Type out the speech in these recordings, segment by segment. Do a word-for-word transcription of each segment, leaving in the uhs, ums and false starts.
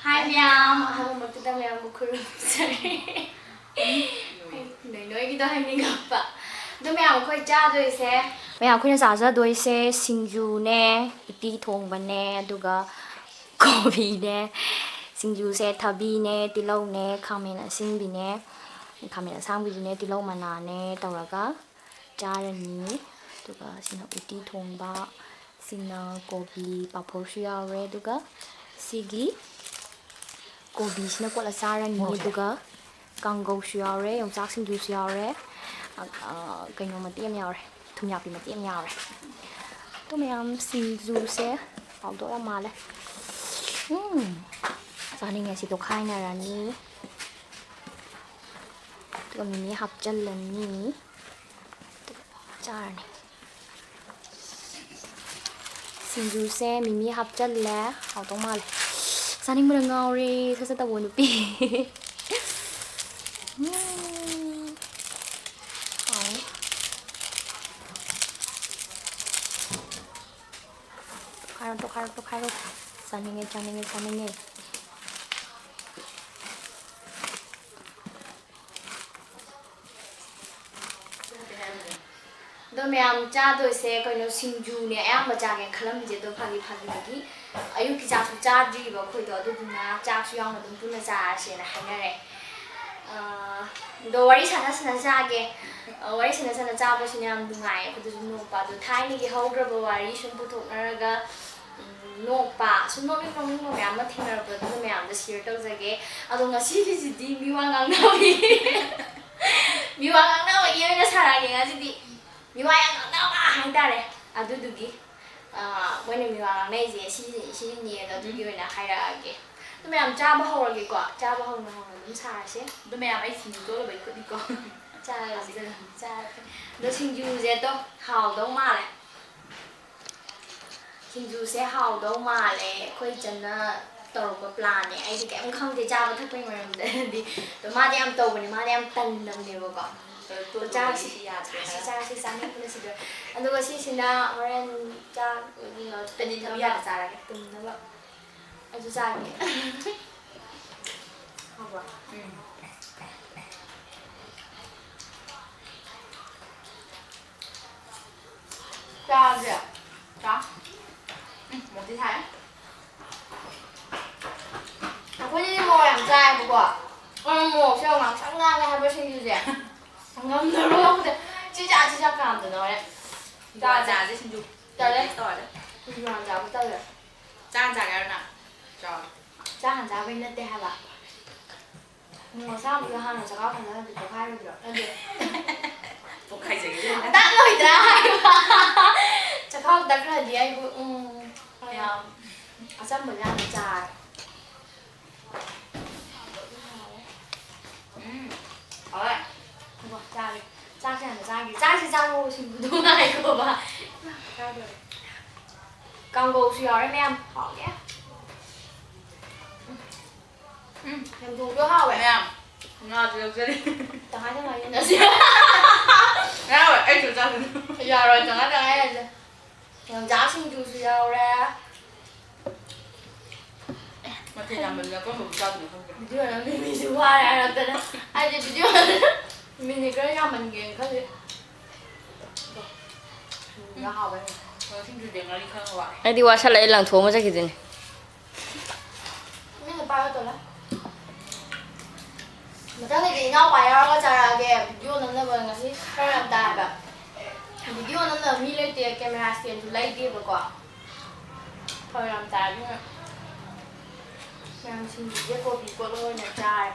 ꯍꯥꯏ ꯃꯌꯥꯝ, ꯑꯍꯥꯟꯕꯃꯛꯇꯗ ꯃꯌꯥꯝꯕꯨ ꯈꯨꯔꯨꯝꯖꯔꯤ꯫ ꯅꯣꯏ ꯅꯣꯏꯒꯤꯗꯣ ꯍꯥꯏꯅꯤꯡꯉꯛꯄ꯫ ꯑꯗꯣ ꯃꯌꯥꯝ ꯑꯩꯈꯣꯏ ꯆꯥꯗꯣꯏꯁꯦ, ꯃꯌꯥꯝ ꯑꯩꯈꯣꯏꯅ ꯆꯥꯖꯗꯣꯏꯁꯦ ꯁꯤꯡꯖꯨꯅꯦ, ꯎꯇꯤ ꯊꯣꯡꯕꯅꯦ, ꯑꯗꯨꯒ ꯀꯣꯕꯤꯅꯦ, ꯁꯤꯡꯖꯨꯁꯦ ꯊꯕꯤꯅꯦ, ꯇꯤꯜꯍꯧꯅꯦ, ꯈꯥꯃꯦꯟ ꯑꯁꯤꯟꯕꯤꯅꯦ, ꯈꯥꯃꯦꯟ ꯑꯁꯥꯡꯕꯤꯗꯨꯅꯦ, ꯇꯤꯜꯍꯧ ꯃꯅꯥꯅꯦ ꯇꯧꯔꯒ ꯆꯥꯔꯅꯤ꯫ ꯑꯗꯨꯒ ꯁꯤꯅ ꯎꯇꯤ ꯊꯣꯡꯕ, ꯁꯤꯅ ꯀꯣꯕꯤ ꯄꯥꯐꯣꯔꯁꯨ ꯌꯥꯎꯔꯦ, ꯑꯗꯨꯒ ꯁꯤꯒꯤ ꯀꯣꯕꯤꯁꯤꯅ ꯀꯣꯠꯂ ꯆꯥꯔꯅꯤ꯫ ꯑꯗꯨꯒ ꯀꯥꯡꯒꯧꯁꯨ ꯌꯥꯎꯔꯦ, ꯌꯣꯡꯆꯥꯛ ꯁꯤꯡꯖꯨꯁꯨ ꯌꯥꯎꯔꯦ, ꯑ, ꯑ, ꯀꯩꯅꯣ ꯃꯇꯦꯛ ꯑꯃ ꯌꯥꯎꯔꯦ, ꯊꯨꯝꯌꯥꯛꯄꯤ ꯃꯇꯦꯛ ꯑꯃ ꯌꯥꯎꯔꯦ꯫ ꯑꯗꯣ ꯃꯌꯥꯝ ꯁꯤꯡꯖꯨꯁꯦ ꯍꯥꯎꯗꯧ ꯌꯥꯝ ꯃꯥꯜꯂꯦ꯫ ꯎꯝ, ꯆꯥꯅꯤꯡꯉꯦ꯫ ꯁꯤ ꯇꯣꯈꯥꯏꯅꯔꯅꯤ꯫ ꯑꯗꯨꯒ ꯃꯤꯃꯤ ꯍꯥꯞꯆꯜꯂꯅꯤ꯫ ꯑꯗꯨꯒ ꯆꯥꯔꯅꯤ꯫ ꯁꯤꯡꯖꯨꯁꯦ ꯃꯤꯃꯤ ꯍꯥꯞꯆꯜꯂꯦ꯫ ꯍꯥꯎꯗꯧ ꯃꯥꯜꯂꯦ꯫ ꯆꯥꯅꯤꯡꯕꯅ ꯉꯥꯎꯔꯦ꯫ ꯁꯠ ꯁꯠ ꯇꯧꯋꯣ ꯅꯨꯄꯤ꯫ ꯎꯝ꯫ ꯍꯥꯎꯅꯤ꯫ ꯇꯣꯈꯥꯏꯔꯣ, ꯇꯣꯈꯥꯏꯔꯣ, ꯇꯣꯈꯥꯏꯔꯣ꯫ ꯆꯥꯅꯤꯡꯉꯦ, ꯆꯥꯅꯤꯡꯉꯦ, ꯆꯥꯅꯤꯡꯉꯦ꯫ ꯑꯗꯣ ꯃꯌꯥꯝ ꯆꯥꯗꯣꯏꯁꯦ ꯀꯩꯅꯣ, ꯁꯤꯡꯖꯨꯅꯦ ꯑꯌꯥꯝꯕ ꯆꯥꯒꯦꯅ ꯈꯜꯂꯝꯃꯤꯁꯦ꯫ ꯑꯗꯣ ꯐꯥꯒꯤ ꯐꯥꯒꯤꯗꯒꯤ ꯑꯌꯨꯛꯀꯤ ꯆꯥꯛꯁꯨ ꯆꯥꯗ꯭ꯔꯤꯕ ꯑꯩꯈꯣꯏꯗꯣ, ꯑꯗꯨꯗꯨꯅ ꯆꯥꯛꯁꯨ ꯌꯥꯎꯅ ꯑꯗꯨꯝ ꯄꯨꯟꯅ ꯆꯥꯔꯁꯦꯅ ꯍꯥꯏꯅꯔꯦ꯫ ꯑꯥ, ꯑꯗꯣ ꯋꯥꯔꯤ ꯁꯥꯟꯅ ꯁꯥꯟꯅ ꯆꯥꯒꯦ꯫ ꯑꯥ, ꯋꯥꯔꯤ ꯁꯥꯟꯅ ꯁꯥꯟꯅ ꯆꯥꯕꯁꯤꯅ ꯌꯥꯝ ꯅꯨꯡꯉꯥꯏ꯫ ꯑꯩꯈꯣꯏꯗꯁꯨ ꯅꯣꯛꯄ꯫ ꯑꯗꯣ ꯊꯥꯏꯅꯒꯤ ꯍꯧꯈ꯭ꯔꯕ ꯋꯥꯔꯤ ꯁꯨꯝ ꯄꯨꯊꯣꯛꯅꯔꯒ, ꯎꯝ, ꯅꯣꯛꯄ, ꯁꯨꯝ ꯅꯣꯛꯅꯤꯡ ꯅꯣꯛꯅꯤꯡꯕ ꯃꯌꯥꯝ ꯑꯃ ꯊꯦꯡꯅꯔꯛꯄꯗꯣ, ꯑꯗꯨꯒ ꯃꯌꯥꯝꯗ share ꯇꯧꯖꯒꯦ꯫ ꯑꯗꯣ ꯉꯁꯤꯒꯤꯁꯤꯗꯤ ꯃꯤꯋꯥ ꯉꯥꯡꯅꯕꯤ꯫ ꯃꯤꯋꯥ ꯉꯥꯡꯅꯕꯒꯤ ꯑꯣꯏꯅ ꯁꯥꯔꯛꯑꯒꯦ ꯉꯁꯤꯗꯤ꯫ ꯃꯤꯋꯥ ꯌꯥꯝ ꯉꯥꯡꯅꯕ ꯍꯥꯏꯇꯥꯔꯦ꯫ ꯑꯗꯨꯗꯨꯒꯤ, ꯑ, ꯃꯣꯏꯅ ꯃꯤꯋꯥ ꯉꯥꯡꯅꯩꯁꯦ ꯁꯤ, ꯁꯤꯅꯤ ꯑꯗꯣ, ꯑꯗꯨꯒꯤ ꯑꯣꯏꯅ ꯍꯥꯏꯔꯛꯑꯒꯦ꯫ ꯑꯗꯨ ꯃꯌꯥꯝ ꯆꯥꯕ ꯍꯧꯔꯒꯦꯀꯣ꯫ ꯆꯥꯕ ꯍꯧꯅ ꯍꯧꯅ ꯑꯗꯨꯝ ꯁꯥꯔꯁꯦ꯫ ꯑꯗꯨ ꯃꯌꯥꯝ ꯑꯩ ꯁꯤꯡꯖꯨ ꯇꯣꯠꯂꯨꯕꯩ ꯈꯨꯠꯅꯤꯀꯣ꯫ ꯆꯥꯔꯁꯦ, ꯆꯥꯔꯁꯦ꯫ ꯑꯗꯣ ꯁꯤꯡꯖꯨꯁꯦ ꯑꯗꯣ ꯍꯥꯎꯗꯧ ꯃꯥꯜꯂꯦ꯫ ꯁꯤꯡꯖꯨꯁꯦ ꯍꯥꯎꯗꯧ ꯃꯥꯜꯂꯦ꯫ ꯑꯩꯈꯣꯏ ꯏꯆꯟꯅ ꯇꯧꯔꯛꯄ planꯅꯦ꯫ ꯑꯩꯗꯤ ꯀꯩꯝ ꯈꯪꯗꯦ ꯆꯥꯕ ꯊꯛꯄꯒꯤ ꯃꯔꯝꯗꯗꯤ꯫ ꯑꯗꯣ ꯃꯥꯗꯤ ꯌꯥꯝ ꯇꯧꯕꯅꯦ, ꯃꯥꯗꯤ ꯌꯥꯝ ꯇꯟꯗꯕꯅꯦꯕꯀꯣ꯫ ꯑꯗꯣ ꯇꯣꯠꯂꯨꯕꯒꯤ ꯆꯥꯔꯁꯤ, ꯌꯥꯗ꯭ꯔꯦ ꯆꯥꯔꯁꯤ, ꯍꯥꯏꯔ꯫ ꯆꯥꯔꯁꯤ, ꯆꯥꯅꯤꯡꯕꯅ ꯁꯤꯗꯣꯔꯦ꯫ ꯑꯗꯨꯒ ꯁꯤꯁꯤꯅ ꯍꯣꯔꯦꯟ ꯆꯥꯛ, ꯀꯩꯅꯣ, ꯑꯩꯗꯤ ꯊꯕꯤ ꯌꯥꯝ ꯆꯥꯔꯒꯦ꯫ ꯇꯨꯝꯅꯕ꯫ ꯑꯩꯁꯨ ꯆꯥꯒꯦ꯫ ꯍꯥꯎꯕ꯭ꯔꯣ? ꯎꯝ꯫ ꯆꯥꯁꯦ꯫ ꯆꯥ꯫ ꯎꯝ, ꯃꯣꯔꯣꯛꯇꯤ ꯁꯥꯏ꯫ ꯑꯩꯈꯣꯏꯗꯤ ꯃꯣꯔꯣꯛ ꯌꯥꯝ ꯆꯥꯏꯌꯦꯕꯀꯣ꯫ ꯑꯩ ꯃꯣꯔꯣꯛꯁꯦ ꯌꯥꯝ ꯉꯥꯡꯁꯪ ꯉꯥꯡꯉꯦ ꯍꯥꯏꯕ ꯁꯤꯡꯖꯨꯁꯦ꯫ ꯉꯝꯗꯕ꯭ꯔꯣ ꯈꯪꯗꯦ꯫ ꯆꯤꯖꯥꯛ ꯆꯤꯖꯥꯛ ꯀꯥꯝꯗꯅ ꯍꯣꯔꯦꯟ꯫ ꯆꯥꯁꯦ꯫ ꯆꯥꯁꯦ ꯁꯤꯡꯖꯨ꯫ ꯇꯜꯂꯦ꯫ ꯇꯧꯔꯁꯦ꯫ ꯁꯤꯡꯖꯨ ꯌꯥꯝ ꯆꯥꯕ ꯇꯜꯂꯦ꯫ ꯆꯥ ꯆꯥꯒꯦ ꯍꯥꯏꯔꯣ ꯅꯪ? ꯆꯥꯎ꯫ ꯆꯥ ꯍꯥꯟꯅ ꯆꯥꯕꯩ ꯅꯠꯇꯦ ꯍꯥꯏꯕ꯫ ꯃꯣꯔꯣꯛ ꯑꯁꯥꯕꯗꯣ ꯍꯥꯟꯅ ꯆꯈꯥꯎ ꯐꯅꯕꯗꯤ ꯄꯣꯛꯈꯥꯏꯔꯣꯏꯗ꯭ꯔꯣ? ꯅꯠꯇꯦ꯫ ꯄꯣꯛꯈꯥꯏꯖꯒꯦ꯫ ꯇꯠꯂꯣꯏꯗ꯭ꯔꯥ ꯍꯥꯏꯕ? ꯆꯈꯥꯎ ꯇꯠꯈ꯭ꯔꯗꯤ ꯑꯩꯕꯨ, ꯎꯝ, ꯌꯥꯝ ꯑꯆꯝꯕꯁꯦ ꯌꯥꯝ ꯆꯥꯔꯦ꯫ ꯎꯝ, ꯍꯥꯎꯋꯦ꯫ ꯉꯥꯏꯈꯣ, ꯆꯥꯒꯦ꯫ ꯆꯥꯛꯁꯦ ꯍꯥꯟꯅ ꯆꯥꯒꯦ꯫ ꯆꯥꯛꯁꯦ ꯆꯥꯔꯣ, ꯁꯤꯡꯖꯨꯗꯣ ꯉꯥꯏꯈꯣꯕ꯫ ꯆꯥꯗꯣꯔꯦ꯫ ꯀꯥꯡꯒꯧꯁꯨ ꯌꯥꯎꯔꯦ ꯃꯌꯥꯝ꯫ ꯍꯥꯎꯅꯦ꯫ ꯎꯝ꯫ ꯌꯥꯝ ꯊꯣꯡꯗꯣ ꯍꯥꯎꯋꯦ꯫ ꯃꯌꯥꯝ, ꯉꯥꯁꯨ ꯌꯥꯎꯖꯔꯤ꯫ ꯇꯪꯈꯥꯏ ꯇꯪꯈꯥꯏ ꯌꯦꯟꯅꯁꯤ꯫ ꯌꯥꯔꯣꯏ, ꯑꯩꯁꯨ ꯆꯥꯗꯣꯏꯅꯤ꯫ ꯌꯥꯔꯣꯏ, ꯇꯪꯈꯥꯏ ꯇꯪꯈꯥꯏ ꯌꯦꯟꯅꯁꯤ꯫ ꯌꯣꯡꯆꯥꯛ ꯁꯤꯡꯖꯨꯁꯨ ꯌꯥꯎꯔꯦ꯫ ꯃꯊꯦꯜ ꯌꯥꯝꯃꯟꯗꯅ ꯀꯔꯝꯕꯕꯨ ꯆꯥꯗꯣꯏꯅꯣ ꯈꯪꯗ꯭ꯔꯦ꯫ ꯚꯤꯗꯤꯑꯣ ꯅꯝꯕꯤ ꯃꯤꯁꯨ ꯋꯥꯔꯦ ꯍꯥꯏꯔꯛꯇꯅ꯫ ꯑꯩꯗꯤ ꯚꯤꯗꯤꯑꯣ ꯃꯤꯅꯤꯠ ꯈꯔ ꯌꯥꯝꯃꯟꯒꯦꯅ ꯈꯜꯂꯤ꯫ ꯎꯝ, ꯍꯥꯎꯕꯅꯦ꯫ ꯁꯤꯡꯖꯨꯗꯤ ꯉꯥꯔꯤ ꯈꯔ ꯋꯥꯠꯂꯦ꯫ ꯑꯩꯗꯤ ꯋꯥꯁꯜꯂꯛꯑꯦ, ꯂꯪꯊꯣꯛꯑꯝꯃ ꯆꯠꯈꯤꯗꯣꯏꯅꯦ꯫ ꯃꯤꯅ ꯄꯥꯏꯔꯣ ꯇꯧꯔꯦ꯫ ꯃꯊꯪꯗꯗꯤ ꯏꯅꯥꯎꯄꯥ ꯌꯥꯎꯔꯒ ꯆꯥꯔꯛꯑꯒꯦ꯫ ꯚꯤꯗꯤꯑꯣ ꯅꯝꯅꯕ ꯉꯁꯤ ꯐꯔꯛ ꯌꯥꯝ ꯇꯥꯏꯕ꯫ ꯚꯤꯗꯤꯑꯣ ꯅꯝꯅꯕ ꯃꯤ ꯂꯩꯇꯦ, ꯀꯦꯃꯦꯔꯥ ꯁ꯭ꯇꯦꯟꯁꯨ ꯂꯩꯇꯦꯕꯀꯣ꯫ ꯐꯔꯛ ꯌꯥꯝ ꯇꯥꯏ ꯑꯗꯨꯅ ꯃꯌꯥꯝ ꯁꯤꯡꯖꯨꯁꯦ ꯀꯣꯕꯤ ꯀꯣꯠꯂꯒ ꯑꯣꯏꯅ ꯆꯥꯔꯦ꯫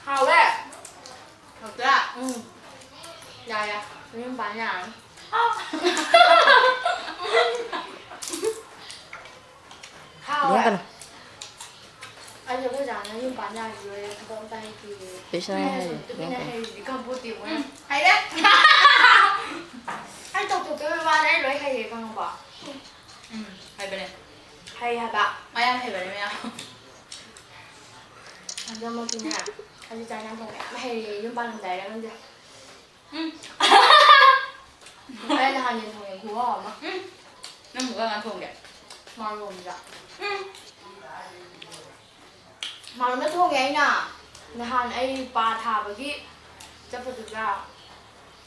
ꯍꯥꯎꯋꯦ꯫ ꯍꯥꯎꯇ꯭ꯔꯥ? ꯎꯝ꯫ ꯌꯥꯔꯦ꯫ ꯌꯨꯝ ꯄꯥꯟ ꯌꯥꯔꯅꯤ꯫ ꯍꯥꯎꯋꯦ꯫ ꯂꯦꯡꯒꯅꯨ꯫ ꯑꯩꯁꯦ ꯑꯩꯈꯣꯏ ꯖꯥꯅ ꯌꯨꯝ ꯄꯥꯟ ꯌꯥꯔꯗꯤ ꯂꯣꯏꯔꯦ, ꯊꯕꯛ ꯑꯝꯇ ꯍꯩꯇꯦꯌꯦ꯫ ꯀꯩꯁꯨ ꯍꯥꯏ-, ꯑꯩꯅ ꯁꯨꯝ ꯍꯥꯏ-, ꯇꯨꯃꯤꯟꯅ ꯀꯩꯝꯇ ꯍꯩꯔꯤꯁꯤꯗꯤ ꯈꯪꯄꯣꯠꯇꯦ ꯃꯣꯏꯅ꯫ ꯎꯝ, ꯍꯩꯔꯦ꯫ ꯑꯩ ꯇꯧꯊꯣꯛꯇꯕꯩ ꯋꯥꯅꯦ, ꯑꯩ ꯂꯣꯏ ꯍꯩꯌꯦ ꯈꯪꯉꯕꯣ? ꯎꯝ, ꯍꯩꯕꯅꯦ꯫ ꯍꯩ ꯍꯥꯏꯕ꯫ ꯃꯥ ꯌꯥꯝ ꯍꯩꯕꯅꯦ ꯃꯌꯥꯝ꯫ ꯑꯗꯨꯃꯛꯀꯤꯅꯦ, ꯑꯩꯁꯨ ꯆꯥꯛ ꯏꯟꯖꯥꯡ ꯊꯣꯡꯕ ꯌꯥꯝ ꯍꯩꯔꯦ, ꯌꯨꯝ ꯄꯥꯜꯂꯝꯗꯥꯏꯔ ꯈꯪꯗꯦ꯫ ꯎꯝ꯫ ꯑꯩ ꯅꯍꯥꯟ ꯌꯦꯟ ꯊꯣꯡꯉꯦ, ꯈꯨꯍꯥꯎ ꯑꯃ꯫ ꯎꯝ꯫ ꯅꯪꯕꯨ ꯀꯔꯝ ꯀꯥꯟ ꯊꯣꯡꯒꯦ? ꯃꯥꯂꯣꯝꯗ꯫ ꯎꯝ꯫ ꯃꯥꯂꯣꯝꯗ ꯊꯣꯡꯉꯦ ꯑꯩꯅ꯫ ꯅꯍꯥꯟ ꯑꯩ ꯄꯥ ꯊꯥꯕꯒꯤ ꯆꯠꯄꯗꯨꯗ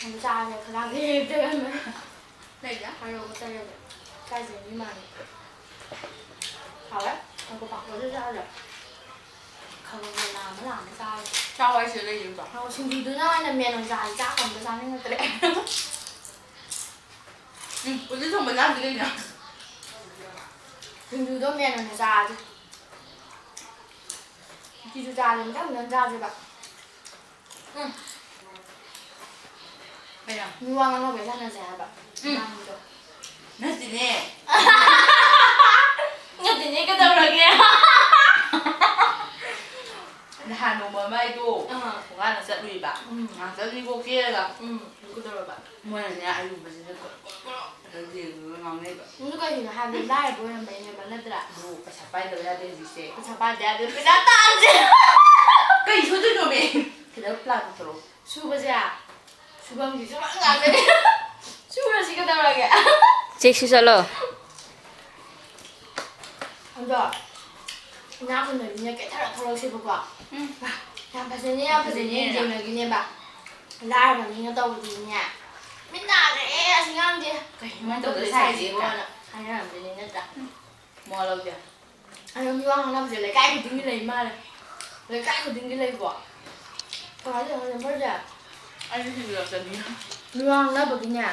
ꯑꯗꯨ ꯆꯥꯔꯦ, ꯈꯗꯥꯡ ꯂꯦꯡꯗꯅ꯫ ꯂꯩꯗ꯫ ꯍꯥꯏꯔꯛꯑꯣ, ꯆꯠꯂꯦ꯫ ꯀꯥꯏ ꯆꯠꯅꯤ ꯃꯥꯅꯤ? ꯍꯥꯎꯋꯦ꯫ ꯉꯥꯏꯈꯣ, ꯄꯥꯐꯣꯔꯁꯨ ꯆꯥꯔꯨꯔꯦ꯫ ꯈꯕꯔ ꯃꯅꯥ ꯑꯃ ꯂꯥꯛꯑꯒ ꯆꯥꯔꯦ꯫ ꯆꯥꯎ ꯍꯥꯏꯁꯤꯗ ꯂꯩꯔꯤꯕ꯫ ꯑꯣ, ꯁꯤꯡꯖꯨꯗꯨꯅ ꯑꯣꯏꯅ ꯃꯦꯟ ꯑꯣꯏꯅ ꯆꯥꯔꯦ, ꯆꯥꯛ ꯑꯝꯇ ꯆꯥꯅꯤꯡꯉꯛꯇ꯭ꯔꯦ꯫ ꯎꯝ, ꯎꯇꯤ ꯊꯣꯡꯕ ꯆꯥꯗ꯭ꯔꯤ ꯀꯩꯅꯣ? ꯁꯤꯡꯖꯨꯗꯣ ꯃꯦꯟ ꯑꯣꯏꯅ ꯆꯥꯔꯁꯦ꯫ ꯎꯇꯤꯁꯨ ꯆꯥꯔꯁꯦ, ꯃꯊꯪ ꯃꯊꯪ ꯆꯥꯁꯦꯕ꯫ ꯎꯝ꯫ ꯀꯩꯅꯣ? ꯃꯤ ꯋꯥ ꯉꯥꯡꯅꯕꯩ ꯁꯥꯟꯅꯁꯦ ꯍꯥꯏꯕ꯫ ꯎꯝ꯫ ꯉꯥꯡꯕꯗꯣ꯫ ꯅꯠꯇꯦꯅꯦ꯫ ꯅꯠꯇꯦꯅꯦ, ꯀꯩꯗꯧꯔꯒꯦ? ꯅꯍꯥꯟ ꯅꯣꯡꯃ ꯑꯃ ꯑꯩꯗꯣ ꯑꯥ꯫ ꯈꯣꯡꯒꯥꯟꯗ ꯆꯠꯂꯨꯏꯕ꯫ ꯎꯝ꯫ ꯉꯥꯏꯍꯥꯛꯇꯪꯅꯤꯀꯣ ꯀꯦꯔꯒ꯫ ꯎꯝ꯫ ꯑꯗꯨ ꯀꯩꯗꯧꯔꯕ? ꯃꯣꯏꯅꯅꯦ ꯑꯔꯨꯕꯁꯤꯅ ꯀꯣꯔꯣ ꯀꯣꯔꯣ ꯀꯣꯔꯣ ꯑꯗꯨꯝ ꯌꯦꯡꯉꯒ ꯉꯥꯡꯅꯩꯕ꯫ ꯑꯗꯨ ꯀꯩꯒꯤꯅꯣ ꯍꯥꯏꯕꯗꯤ ꯂꯥꯏꯔꯕ ꯑꯣꯏꯔꯝꯕꯩꯅꯦꯕ, ꯅꯠꯇ꯭ꯔꯥ? ꯑꯗꯨ ꯄꯩꯁꯥ ꯄꯥꯏꯗꯕ ꯌꯥꯗꯦ ꯍꯧꯖꯤꯛꯁꯦ꯫ ꯄꯩꯁꯥ ꯄꯥꯏꯗ ꯌꯥꯗꯦ, ꯄꯩꯁꯥ ꯇꯥꯟꯁꯦ꯫ ꯀꯩ ꯁꯨꯗꯣꯏꯅꯣꯃꯦ? ꯈꯤꯇꯪ ꯄ꯭ꯂꯥꯟ ꯄꯨꯊꯣꯔꯛꯑꯣ꯫ ꯁꯨꯕꯁꯦ, ꯁꯨꯐꯝꯒꯤ ꯁꯨꯐꯝ ꯉꯥꯛꯇꯅꯦ꯫ ꯁꯨꯔꯁꯤ ꯀꯩꯗꯧꯔꯒꯦ? ꯆꯦꯛꯁꯤ ꯆꯠꯂꯣ꯫ ꯑꯗꯣ ꯏꯅꯥꯛ ꯈꯨꯟꯕ ꯃꯤꯅ ꯀꯦꯊꯔ ꯊꯣꯛꯂꯛꯁꯦꯕꯀꯣ꯫ ꯎꯝ꯫ "ꯌꯥꯝ ꯐꯖꯩꯅꯦ, ꯌꯥꯝ ꯐꯖꯩꯅꯦ" ꯐꯖꯩꯅꯦ꯫ ꯌꯦꯡꯅꯈꯤꯅꯦꯕ꯫ ꯂꯥꯏꯔꯕ ꯃꯤꯅ ꯇꯧꯕꯗꯤꯅꯦ, "ꯃꯤꯠ ꯅꯥꯈ꯭ꯔꯦ ꯑꯁꯤ ꯑꯉꯥꯡꯁꯦ, ꯀꯩꯅꯣ ꯃꯥ ꯇꯧꯗꯣꯏ ꯇꯧꯗꯣꯏ ꯁꯥꯏꯁꯤꯕꯣ?" ꯁꯥꯏꯁꯤꯕꯣꯅ ꯍꯥꯏꯅꯔꯝꯗꯣꯏꯅꯤ ꯅꯠꯇ꯭ꯔꯥ? ꯃꯋꯥ ꯂꯧꯗꯦ꯫ ꯑꯗꯣ ꯃꯤ ꯋꯥ ꯉꯥꯡꯅꯕꯁꯦ ꯂꯩꯀꯥꯏ ꯈꯨꯗꯤꯡꯒꯤ ꯂꯩ ꯃꯥꯜꯂꯦ꯫ ꯂꯩꯀꯥꯏ ꯈꯨꯗꯤꯡꯒꯤ ꯂꯩꯀꯣ꯫ ꯀꯃꯥꯏꯅ ꯇꯧꯔꯤꯅꯣ ꯈꯪꯗꯦ, ꯃꯣꯏꯁꯦ? ꯑꯩꯁꯨ ꯁꯤꯡꯖꯨ ꯆꯥꯅꯤꯡꯉꯦ꯫ ꯃꯤ ꯋꯥ ꯉꯥꯡꯅꯕꯒꯤꯅꯦ,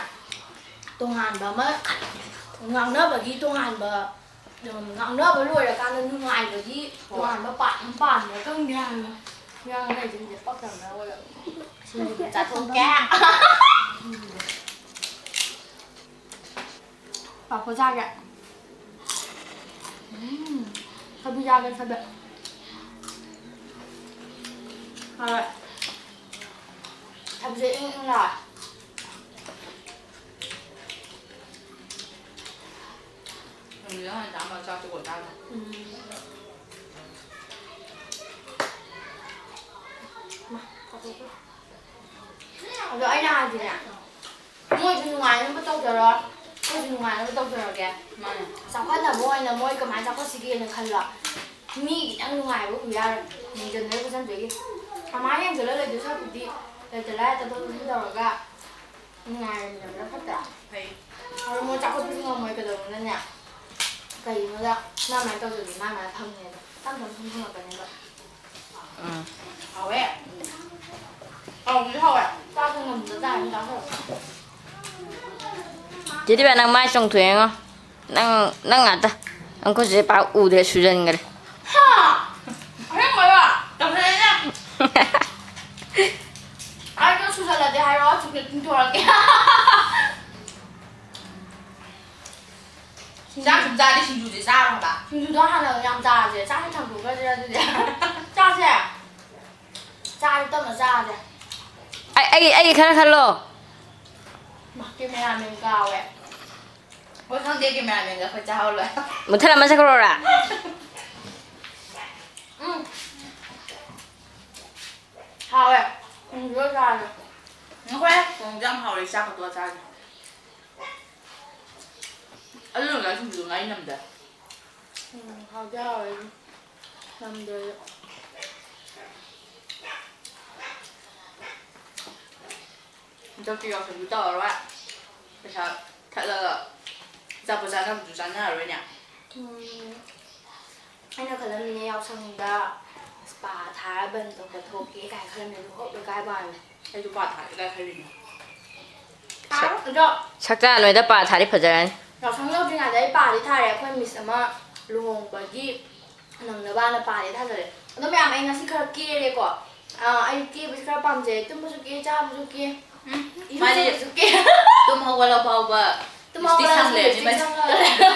ꯇꯣꯉꯥꯟꯕ ꯑꯃ, ꯉꯥꯡꯅꯕꯒꯤ ꯇꯣꯉꯥꯟꯕ, ꯎꯝ, ꯉꯥꯡꯅꯕ ꯂꯣꯏꯔꯀꯥꯟꯗ ꯅꯨꯡꯉꯥꯏꯕꯒꯤ ꯍꯣꯏ꯫ ꯇꯣꯉꯥꯟꯕ ꯄꯥꯔꯠ ꯑꯃ ꯄꯥꯟꯕ꯭ꯔꯥ ꯈꯪꯗꯦ ꯍꯥꯏꯕ꯫ ꯃꯤ ꯋꯥ ꯉꯥꯡꯅꯩꯁꯤꯡꯁꯦ ꯄꯛꯇꯕꯅ ꯑꯣꯏꯔꯕ꯫ ꯁꯤꯡꯖꯨ ꯆꯥꯊꯣꯛꯀꯦ꯫ ꯄꯥꯐꯣꯔ ꯆꯥꯒꯦ꯫ ꯎꯝ, ꯊꯕꯤ ꯆꯥꯒꯦ, ꯊꯕꯤ꯫ ꯍꯥꯎꯋꯦ꯫ ꯊꯕꯤꯁꯦ ꯏꯪ ꯏꯪ ꯂꯥꯎꯋꯦ꯫ ꯅꯨꯃꯤꯗꯥꯡ ꯋꯥꯏꯔꯝ ꯆꯥꯕ ꯆꯥꯛꯇꯣ ꯀꯣꯟ ꯆꯥꯗ꯭ꯔꯦ꯫ ꯎꯝ꯫ ꯃꯥ, ꯆꯥꯊꯣꯛꯈ꯭ꯔꯦ꯫ ꯑꯗꯣ ꯑꯩꯅ ꯍꯥꯏꯗꯤꯅꯦ, ꯃꯤ ꯃꯣꯏꯁꯨ ꯅꯨꯡꯉꯥꯏꯅꯕ ꯇꯧꯖꯔꯣ, ꯑꯩꯈꯣꯏꯁꯨ ꯅꯨꯡꯉꯥꯏꯅꯕ ꯇꯧꯖꯔꯒꯦ꯫ ꯃꯥꯅꯦ꯫ ꯆꯥꯎꯈꯠꯅꯕ ꯑꯣꯏꯅ ꯃꯣꯏ ꯀꯃꯥꯏꯅ ꯆꯥꯎꯈꯠꯁꯤꯒꯦꯅ ꯈꯜꯂꯣ꯫ ꯃꯤ ꯈꯤꯇꯪ ꯅꯨꯡꯉꯥꯏꯕ ꯎ ꯌꯥꯔꯣꯏ, ꯃꯤꯡꯖꯟꯅꯔ ꯈꯣꯠꯆꯟꯗꯣꯏꯒꯤ꯫ ꯀꯃꯥꯏꯅ ꯌꯦꯡꯁꯤꯜꯂ ꯂꯩꯗꯣꯏ ꯁꯔꯨꯛꯄꯨꯗꯤ ꯂꯩꯇ ꯂꯥꯏꯔ ꯇꯥꯊꯣꯛ ꯇꯥꯁꯤꯟ ꯇꯧꯔꯒ ꯅꯨꯡꯉꯥꯏꯔꯝꯃꯤꯟꯅꯕꯅ ꯐꯠꯇ꯭ꯔꯥ? ꯐꯩ꯫ ꯑꯗꯣ ꯃꯣꯏ ꯆꯥꯎꯈꯠꯄꯁꯨ ꯉꯝꯃꯣꯏ, ꯀꯩꯗꯧꯕꯅꯅꯦ? ꯀꯩꯒꯤꯅꯣꯗ ꯃꯥ ꯃꯥꯏꯅ ꯇꯧꯖꯕꯗꯤ ꯃꯥ ꯃꯥꯏꯅ ꯐꯪꯉꯦꯕ꯫ ꯇꯞ ꯇꯞꯅ ꯁꯨꯝ ꯐꯪꯉꯛꯀꯅꯦꯕ꯫ ꯎꯝ꯫ ꯍꯥꯎꯋꯦ꯫ ꯍꯥꯎꯕꯨꯗꯤ ꯍꯥꯎꯋꯦ꯫ ꯆꯥꯕ ꯉꯝꯗ ꯇꯥꯔꯗꯤ ꯆꯥꯊꯣꯛꯑꯣ꯫ ꯆꯦ ꯗꯤꯕꯤꯌꯥ, ꯅꯪ ꯃꯥꯏ ꯆꯣꯡꯊꯣꯛꯑꯦꯉꯣ꯫ ꯅꯪ, ꯅꯪ ꯉꯥꯛꯇ꯫ ꯑꯩꯈꯣꯏ ꯆꯦ ꯄꯥꯛ ꯎꯗ꯭ꯔꯦ, ꯁꯨꯖꯟꯈ꯭ꯔꯦ꯫ ꯍꯥ? ꯑꯁꯦꯡꯕꯩꯔꯣ? ꯇꯧꯁꯜꯂꯛꯏꯅꯦ꯫ ꯑꯩꯗꯣ ꯁꯨꯖꯜꯂꯗꯤ ꯍꯥꯏꯔꯛꯑꯣ, ꯆꯨꯝꯅ ꯆꯤꯡꯊꯣꯔꯛꯀꯦ꯫ ꯆꯥꯛ ꯁꯨꯝ ꯆꯥꯔꯗꯤ ꯁꯤꯡꯖꯨꯁꯦ ꯆꯥꯔꯣ ꯍꯥꯏꯕ꯫ ꯁꯤꯡꯖꯨꯗꯣ ꯍꯥꯟꯅ ꯌꯥꯝ ꯆꯥꯔꯁꯦ꯫ ꯆꯥꯛꯁꯦ ꯊꯥꯡꯗꯣꯛꯈ꯭ꯔꯁꯤꯔꯥ ꯑꯗꯨꯗꯤ? ꯆꯥꯛꯁꯦ ꯆꯥꯔꯗꯤ ꯇꯞꯅ ꯆꯥꯔꯁꯦ꯫ ꯑꯩ, ꯑꯩ, ꯑꯩꯒꯤ ꯈꯔ ꯈꯜꯂꯣ꯫ ꯃꯥ, ꯀꯦꯃꯦꯔꯥꯃꯦꯟ ꯀꯥꯎꯋꯦ꯫ ꯍꯣꯏ, ꯈꯪꯗꯦ, ꯀꯦꯃꯦꯔꯥꯃꯦꯟꯒ ꯑꯩꯈꯣꯏ ꯆꯥꯍꯧꯔꯣꯏ꯫ ꯃꯨꯊꯠꯂꯝꯃ ꯆꯠꯈ꯭ꯔꯣꯔꯥ? ꯎꯝ꯫ ꯍꯥꯎꯋꯦ꯫ ꯎꯝ, ꯂꯣꯏ ꯆꯥꯔꯦ꯫ ꯉꯥꯏꯈꯣꯍꯦ, ꯊꯣꯡꯁꯨ ꯌꯥꯝ ꯍꯥꯎꯔꯦ, ꯆꯥꯛꯀ ꯇꯣꯛꯑ ꯆꯥꯔꯒꯦ꯫ ꯑꯗꯨ ꯅꯪ ꯁꯤꯡꯖꯨꯗꯣ ꯉꯥꯔꯤ ꯅꯝꯗꯦ꯫ ꯎꯝ, ꯍꯥꯎꯗꯤ ꯍꯥꯎꯋꯦ ꯑꯗꯨꯝ꯫ ꯅꯝꯗ꯭ꯔꯁꯨ꯫ ꯍꯟꯗꯛꯇꯤ ꯌꯥꯎꯁꯪꯁꯨ ꯇꯧꯔꯔꯣꯏ꯫ ꯄꯩꯁꯥ ꯊꯠꯂꯒ ꯑꯆꯥꯄꯣꯠ ꯆꯥꯅꯕꯗꯨ ꯆꯥꯅꯔꯔꯣꯏꯅꯦ꯫ ꯎꯝ꯫ ꯑꯩꯅ ꯈꯜꯂꯝꯃꯤꯅꯦ, ꯌꯥꯎꯁꯪꯗ spa ꯊꯥꯔ ꯕꯟ ꯇꯧꯕ ꯊꯣꯛꯀꯦ ꯀꯥꯏꯅ ꯈꯜꯂꯝꯃꯦ, ꯑꯗꯨ ꯍꯣꯞ ꯂꯩꯀꯥꯏ ꯄꯥꯜꯂꯦ꯫ ꯑꯩꯁꯨ spa ꯊꯥꯒꯦ ꯀꯥꯏ ꯈꯜꯂꯤꯅꯦ꯫ ꯊꯥꯔꯣ, ꯑꯗꯣ ꯁꯛꯇꯥ ꯅꯣꯏꯗ spa ꯊꯥꯔꯤ ꯐꯖꯔꯅꯤ꯫ ꯌꯥꯎꯁꯪ ꯌꯧꯗ꯭ꯔꯤꯉꯩꯗ ꯑꯩ spa ꯗꯤ ꯊꯥꯔꯦ, ꯑꯩꯈꯣꯏ miss ꯑꯃ ꯂꯨꯍꯣꯡꯕꯒꯤ ꯅꯪꯅꯕꯅ spa ꯗꯤ ꯊꯥꯖꯜꯂꯦ꯫ ꯑꯗꯣ ꯃꯌꯥꯝ, ꯑꯩ ꯉꯁꯤ ꯈꯔ ꯀꯦꯔꯦꯀꯣ꯫ ꯑꯥ, ꯑꯩ ꯀꯦꯕꯁꯦ ꯈꯔ ꯄꯥꯝꯖꯩ, ꯇꯨꯝꯕꯁꯨ ꯀꯦ, ꯆꯥꯕꯁꯨ ꯀꯦ, ꯎꯝ, ꯃꯥꯗꯤ ꯏꯔꯨꯖꯕꯁꯨ ꯀꯦ꯫ ꯇꯨꯝ ꯍꯧꯒꯠꯂ ꯐꯥꯎꯕ ꯇꯨꯝ ꯂꯤꯞꯁꯇꯤꯛ ꯍꯧꯒꯠꯂ ꯁꯪ ꯂꯩꯔꯝꯅꯤ ꯂꯤꯞꯁꯇꯤꯛ ꯃꯥꯗꯤ꯫ ꯁꯪꯉ ꯂꯩꯔꯦ꯫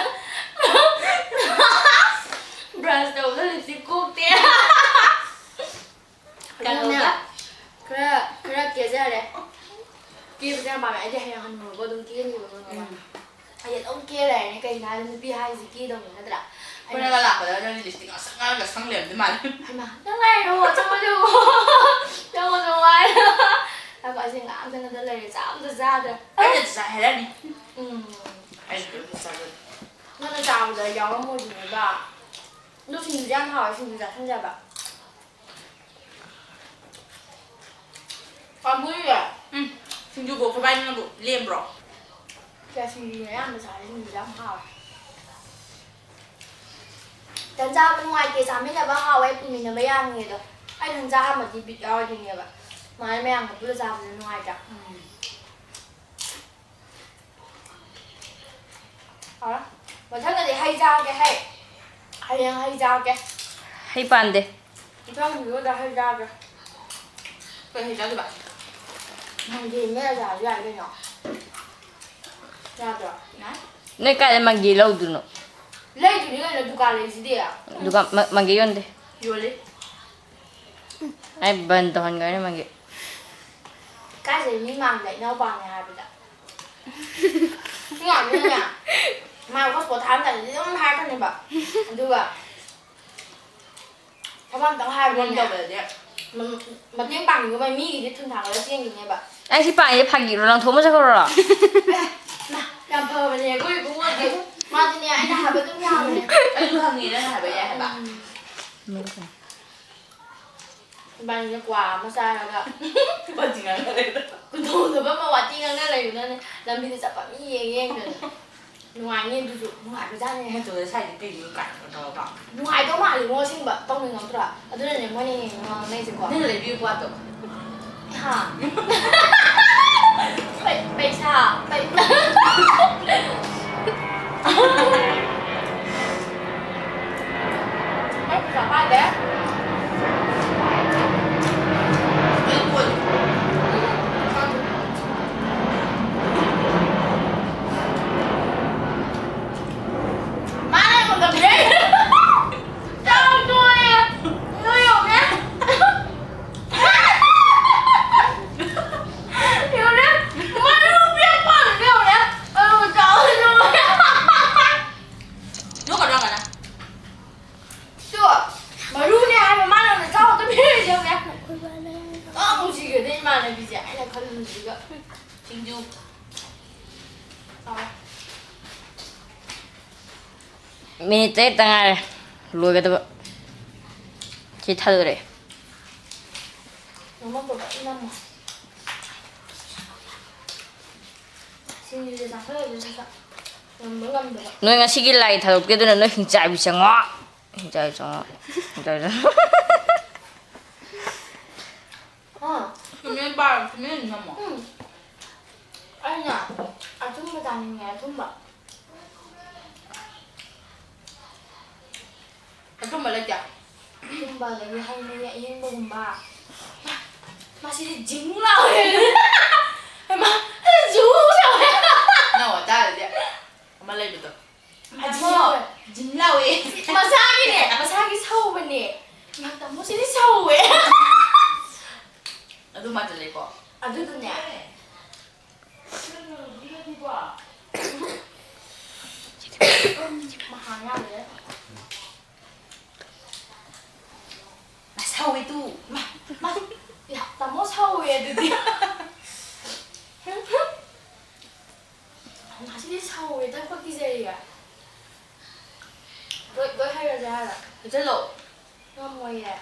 Brush ꯇꯧꯕꯗ ꯂꯤꯞꯁꯇꯤꯛ ꯀꯣꯛꯇꯦ꯫ ꯀꯩꯅꯣꯅꯦ, ꯀꯩꯅꯣꯒ? ꯈꯔ, ꯈꯔ ꯀꯦꯖꯔꯦ꯫ ꯀꯦꯕꯁꯦ ꯌꯥꯝ ꯄꯥꯝꯃꯦ꯫ ꯑꯩꯗꯤ ꯍꯌꯦꯡ ꯍꯟꯅꯨꯔꯕ ꯑꯗꯨꯝ ꯀꯦꯅꯤꯕ, ꯈꯪꯉꯕ? ꯎꯝ꯫ ꯑꯩꯗꯤ ꯑꯗꯨꯝ ꯀꯦ ꯂꯩꯔꯅꯤ꯫ ꯀꯩꯒꯤꯅꯣ ꯍꯥꯏꯗꯤ ꯅꯨꯄꯤ ꯍꯥꯏꯁꯤ ꯀꯦꯗꯧꯅꯤ ꯅꯠꯇ꯭ꯔꯥ? ꯑꯩꯅ ꯑꯩꯈꯣꯏꯅꯒ ꯂꯥꯛꯄꯗ ꯅꯪꯗꯤ ꯂꯤꯞꯁꯇꯤꯛ ꯉꯥꯡꯁꯪ ꯉꯥꯡꯉꯒ ꯁꯪ ꯂꯩꯔꯝꯗꯣꯏ ꯃꯥꯜꯂꯦ꯫ ꯍꯩꯃꯥ, ꯅꯪ ꯂꯥꯛꯏꯔꯣ? ꯆꯪꯉꯣ, ꯆꯪꯉꯣ꯫ ꯆꯪꯉꯣ, ꯆꯪꯉꯣ ꯍꯥꯏ꯫ ꯑꯗꯣ ꯑꯩꯁꯦ ꯉꯥꯡꯗꯅꯗ ꯂꯩꯔꯦ, ꯆꯥꯕꯗ ꯆꯥꯗ꯭ꯔꯦ꯫ ꯑꯩꯅ ꯆꯥꯏ ꯍꯥꯏꯔꯛꯑꯅꯤ꯫ ꯎꯝ꯫ ꯑꯩꯁꯨ ꯑꯗꯨꯝ ꯆꯥꯖꯒꯦ꯫ ꯅꯪꯅ ꯆꯥꯕꯗ ꯌꯥꯎꯔꯝꯃꯣꯏꯗꯣꯏꯅꯦꯕ꯫ ꯑꯗꯣ ꯁꯤꯡꯖꯨꯁꯦ ꯌꯥꯝ ꯍꯥꯎꯋꯦ, ꯁꯤꯡꯖꯨ ꯆꯥꯁꯤꯟꯁꯦ ꯍꯥꯏꯕ꯫ ꯄꯥꯝꯃꯨꯏꯌꯦ꯫ ꯎꯝ꯫ ꯁꯤꯡꯖꯨꯕꯨ ꯑꯩꯈꯣꯏ ꯕꯥꯏꯅꯤꯅꯕꯨ ꯂꯦꯝꯕ꯭ꯔꯣ? ꯀꯌꯥ ꯁꯤꯡꯖꯨꯅ ꯑꯌꯥꯝꯕ ꯆꯥꯔꯦ, ꯁꯤꯡꯖꯨꯁꯦ ꯌꯥꯝ ꯍꯥꯎꯋꯦ꯫ ꯏꯊꯟ ꯆꯥꯕ ꯅꯨꯡꯉꯥꯏꯇꯦ, ꯆꯥꯃꯤꯟꯅꯕ ꯍꯥꯎꯋꯦ, ꯄꯨꯃꯤꯟꯅꯕ ꯌꯥꯡꯉꯦ ꯑꯗꯣ꯫ ꯑꯩ ꯏꯊꯟ ꯆꯥꯔꯝꯃꯗꯤ ꯕꯤꯠ ꯌꯥꯎꯔꯣꯏꯗꯣꯏꯅꯦꯕ꯫ ꯁꯨꯃꯥꯏꯅ ꯃꯌꯥꯝꯒ ꯄꯨꯜꯂ ꯆꯥꯕꯗꯨꯅ ꯅꯨꯡꯉꯥꯏꯇ꯭ꯔꯥ? ꯎꯝ꯫ ꯍꯥꯎꯔꯦ꯫ ꯃꯊꯪꯗꯗꯤ ꯍꯩ ꯆꯥꯒꯦ, ꯍꯩ꯫ ꯍꯌꯦꯡ ꯍꯩ ꯆꯥꯒꯦ꯫ ꯍꯩ ꯄꯥꯟꯗꯦ꯫ ꯃꯊꯪ ꯚꯤꯗꯤꯑꯣꯗ ꯍꯩ ꯆꯥꯒꯦ꯫ ꯀꯩ ꯍꯩ ꯆꯥꯗꯣꯏꯕ? ꯃꯪꯒꯦ ꯃꯦꯠꯂ ꯆꯥꯔꯁꯨ ꯌꯥꯏ ꯀꯩꯅꯣ꯫ ꯌꯥꯗ꯭ꯔꯣ? ꯌꯥꯏ꯫ ꯅꯣꯏ ꯀꯥꯏꯗ ꯃꯪꯒꯦ ꯂꯧꯗꯣꯏꯅꯣ? ꯂꯩꯗꯨꯅꯤ ꯀꯩꯅꯣ, ꯗꯨꯀꯥꯟ ꯂꯩꯁꯤꯗꯤ꯫ ꯗꯨꯀꯥꯟ, ꯃ-, ꯃꯪꯒꯦ ꯌꯣꯟꯗꯦ꯫ ꯌꯣꯜꯂꯤ꯫ ꯑꯩ ꯕꯟ ꯇꯧꯍꯟꯈ꯭ꯔꯅꯤ ꯃꯪꯒꯦ꯫ ꯀꯥꯏꯗꯩ ꯃꯤ ꯃꯥꯡꯗ ꯏꯅꯥꯎꯄꯥꯅꯦ ꯍꯥꯏꯕꯗ꯫ ꯃꯤ ꯌꯥꯝꯅꯅꯦ꯫ ꯃꯥ ꯍꯣꯁꯄꯣꯠ ꯊꯥꯔꯝꯗꯥꯏꯗꯗꯤ ꯑꯗꯨꯝ ꯍꯥꯏꯔꯛꯀꯅꯦꯕ꯫ ꯑꯗꯨꯒ ꯊꯕꯛ ꯑꯝꯇꯪ ꯍꯥꯏꯕꯗꯅꯦ꯫ ꯐꯣꯟ ꯇꯧꯕꯗꯗꯤ꯫ ꯃ-, ꯃꯇꯦꯡ ꯄꯥꯡꯅꯤꯡꯉꯕ ꯃꯤꯒꯤꯗꯤ ꯊꯨꯟ ꯊꯥꯡꯒꯠꯂ ꯆꯦꯟꯈꯤꯅꯦꯕ꯫ ꯑꯩ ꯁꯤ ꯄꯥꯏꯁꯦ ꯐꯥꯒꯤꯔꯣ? ꯂꯪꯊꯣꯛꯑꯝꯃ ꯆꯠꯈ꯭ꯔꯣꯔꯣ? ꯑꯦ, ꯃꯥ, ꯌꯥꯝ ꯐꯕꯅꯦ ꯑꯩꯈꯣꯏ ꯏꯕꯨꯡꯉꯣꯗꯤ꯫ ꯃꯥꯗꯤꯅꯦ, ꯑꯩꯅ ꯍꯥꯏꯕ ꯑꯗꯨꯝ ꯌꯥꯕꯅꯦ꯫ ꯑꯩꯁꯨ ꯈꯪꯉꯦ ꯅꯪꯅ ꯍꯥꯏꯕ ꯌꯥꯏ ꯍꯥꯏꯕ꯫ ꯎꯝ꯫ ꯏꯕꯥꯅꯤꯁꯦ ꯀ꯭ꯋꯥ ꯑꯃ ꯆꯥꯔꯒ ꯋꯥꯊꯤ ꯉꯥꯡꯅ ꯂꯩꯕꯗꯣ꯫ ꯀꯨꯟꯊꯣꯡꯗꯕ ꯑꯃ ꯋꯥꯊꯤ ꯉꯥꯡꯅ ꯂꯩꯕꯅꯅꯦ, ꯂꯝꯕꯤꯗ ꯆꯠꯄ ꯃꯤ ꯌꯦꯡ ꯌꯦꯡꯗꯅ꯫ ꯅꯨꯡꯉꯥꯏꯅꯤ ꯑꯗꯨꯁꯨ, ꯅꯨꯡꯉꯥꯏꯕꯖꯥꯠꯅꯤ꯫ ꯅꯠꯇ꯭ꯔꯒ ꯁ꯭ꯋꯥꯏꯗ ꯀꯩꯅꯣ ꯀꯥꯏꯅ ꯇꯧꯔꯒ꯫ ꯅꯨꯡꯉꯥꯏꯗꯧ ꯃꯥꯜꯂꯤꯉꯣ, ꯑꯁꯦꯡꯕ ꯇꯧꯅꯤꯡꯉꯛꯇ꯭ꯔꯣ? ꯑꯗꯨꯅꯅꯦ ꯃꯣꯏꯅ ꯍꯦꯟꯅ ꯉꯥꯡꯅꯩꯁꯦꯀꯣ꯫ ꯅꯪꯅ ꯂꯩꯕꯤꯌꯨ ꯄꯣꯠꯇꯣ꯫ ꯍꯥ? ꯄꯩ-, ꯄꯩꯁꯥ, ꯄꯩ-, ꯑꯩ ꯄꯩꯁꯥ ꯄꯥꯏꯗꯦ꯫ ꯑꯩ ꯀꯣꯟ꯫ ꯃꯥꯅ ꯑꯩꯉꯣꯟꯗ ꯄꯤꯔꯛꯏ꯫ ꯆꯥꯛ ꯇꯣꯛꯑꯦ꯫ ꯅꯣꯏ ꯌꯦꯡꯉꯨꯅꯦ꯫ ꯌꯦꯡꯉꯨꯅꯦ꯫ ꯃꯔꯨ ꯄꯤꯔꯛꯄ ꯋꯥꯅꯤ, ꯌꯦꯡꯉꯨꯅꯦ꯫ ꯃꯤꯅꯤꯠ ꯇꯔꯦꯠꯇ ꯉꯥꯏꯔꯦ ꯂꯣꯏꯒꯗꯕ꯫ ꯁꯤ ꯊꯥꯗꯣꯔꯛꯑꯦ꯫ ꯅꯝꯃꯣ꯫ ꯁꯤꯡꯖꯨꯁꯦ ꯆꯥꯁꯜꯂꯁꯦ ꯁꯠ ꯁꯠ꯫ ꯉꯝꯕ ꯉꯝꯗꯕ꯫ ꯅꯣꯏ ꯉꯁꯤꯒꯤ ꯂꯥꯏ ꯊꯥꯗꯣꯛꯀꯦ, ꯑꯗꯨꯅ ꯅꯣꯏ ꯍꯤꯡꯆꯥꯏꯕꯤ ꯆꯪꯉꯣ꯫ ꯍꯤꯡꯆꯥꯏꯕꯤ ꯆꯪꯉꯣ꯫ ꯍꯤꯡꯆꯥꯏꯕꯤ ꯆꯪꯉꯣ꯫ ꯍꯥ? ꯇꯨꯃꯤꯟ ꯄꯥꯔꯣ, ꯇꯨꯃꯤꯟ ꯅꯝꯃꯣ꯫ ꯎꯝ꯫ ꯑꯩꯅ ꯑꯊꯨꯝꯕ ꯆꯥꯅꯤꯡꯉꯦ, ꯑꯊꯨꯝꯕ꯫ ꯑꯊꯨꯝꯕ ꯂꯩꯇꯦ꯫ ꯑꯊꯨꯝꯕ ꯑꯗꯒꯤ ꯍꯩ ꯃꯍꯤ ꯑꯌꯤꯡꯕꯒꯨꯝꯕ꯫ ꯃꯥ, ꯃꯁꯤꯗꯤ ꯖꯤꯡ ꯂꯥꯎꯋꯦ꯫ ꯍꯩꯃꯥ, ꯖꯨ ꯂꯥꯎꯋꯦ꯫ ꯅꯪ ꯋꯥꯇꯥꯗꯨꯗꯤ꯫ ꯑꯃ ꯂꯩꯕꯗꯣ꯫ ꯇꯥꯃꯣ, ꯖꯤꯡ ꯂꯥꯎꯋꯦ꯫ ꯃꯁꯥꯒꯤꯅꯦ, ꯃꯁꯥꯒꯤ ꯁꯧꯕꯅꯦ꯫ ꯏꯃꯥ, ꯇꯥꯃꯣ ꯁꯤꯗꯤ ꯁꯧꯋꯦ꯫ ꯑꯗꯨ ꯃꯥꯟꯁꯤꯜꯂꯦꯀꯣ꯫ ꯑꯗꯨꯗꯨꯅꯦ꯫ ꯃꯍꯥ ꯌꯥꯝꯃꯦ꯫ ꯃꯥ ꯁꯧꯋꯦ ꯇꯨ꯫ ꯃꯥ, ꯃꯥ, ꯌꯥ, ꯇꯥꯃꯣ ꯁꯧꯋꯦ ꯑꯗꯨꯗꯤ꯫ ꯉꯁꯤꯗꯤ ꯁꯧꯋꯦ, ꯇꯪꯈꯛ ꯄꯤꯖꯔꯤꯌꯦ꯫ ꯂꯣꯏ, ꯂꯣꯏ ꯍꯩꯔꯁꯦ ꯍꯥꯏꯔꯣ? ꯍꯩꯖꯜꯂꯣ꯫ ꯉꯝꯃꯣꯏꯌꯦ꯫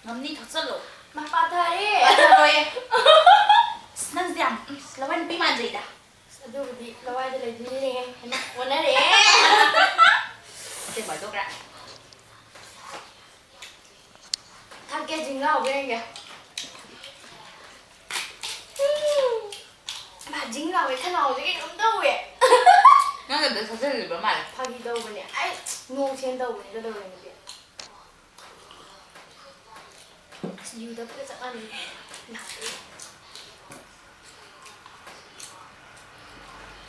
ꯉꯝꯅꯤ, ꯊꯛꯆꯜꯂꯣ꯫ ꯃꯥ ꯄꯥꯊꯔꯦ꯫ ꯄꯥꯊꯔꯣꯏꯌꯦ꯫ ꯑꯁ, ꯅꯪꯁꯦ ꯌꯥꯝ, ꯎꯝ, ꯂꯋꯥꯏ ꯅꯨꯄꯤ ꯃꯥꯟꯖꯩꯗ꯫ ꯑꯁ, ꯑꯗꯨꯕꯨꯗꯤ ꯂꯋꯥꯏꯗ ꯂꯩꯕꯤꯔꯤꯅꯦ꯫ ꯍꯩꯃꯥ, ꯑꯣꯟꯅꯔꯦ꯫ ꯑꯁꯦꯡꯕ ꯍꯥꯏꯗꯣꯛꯈ꯭ꯔꯦ꯫ ꯊꯛꯀꯦ, ꯖꯤꯡ ꯂꯥꯎꯕ꯭ꯔꯥ ꯌꯦꯡꯒꯦ꯫ ꯎꯝ꯫ ꯃꯥ ꯖꯤꯡ ꯂꯥꯎꯋꯦ, ꯈꯅꯥꯎꯁꯦ ꯀꯩꯅꯣꯝ ꯇꯧꯋꯦ꯫ ꯅꯪ ꯑꯗꯨꯗ ꯊꯛꯆꯜꯂꯤꯕ ꯃꯥꯜꯂꯦ꯫ ꯐꯥꯒꯤ ꯇꯧꯕꯅꯦ꯫ ꯑꯩ ꯅꯣꯛꯁꯦꯅ ꯇꯧꯕꯅꯦ, ꯀꯩꯗꯧꯔꯒꯦ ꯅꯨꯄꯤ? ꯑꯁ, ꯌꯨ ꯊꯛꯄꯒ ꯆꯞ ꯃꯥꯟꯅꯩ꯫ ꯅꯥꯏ꯫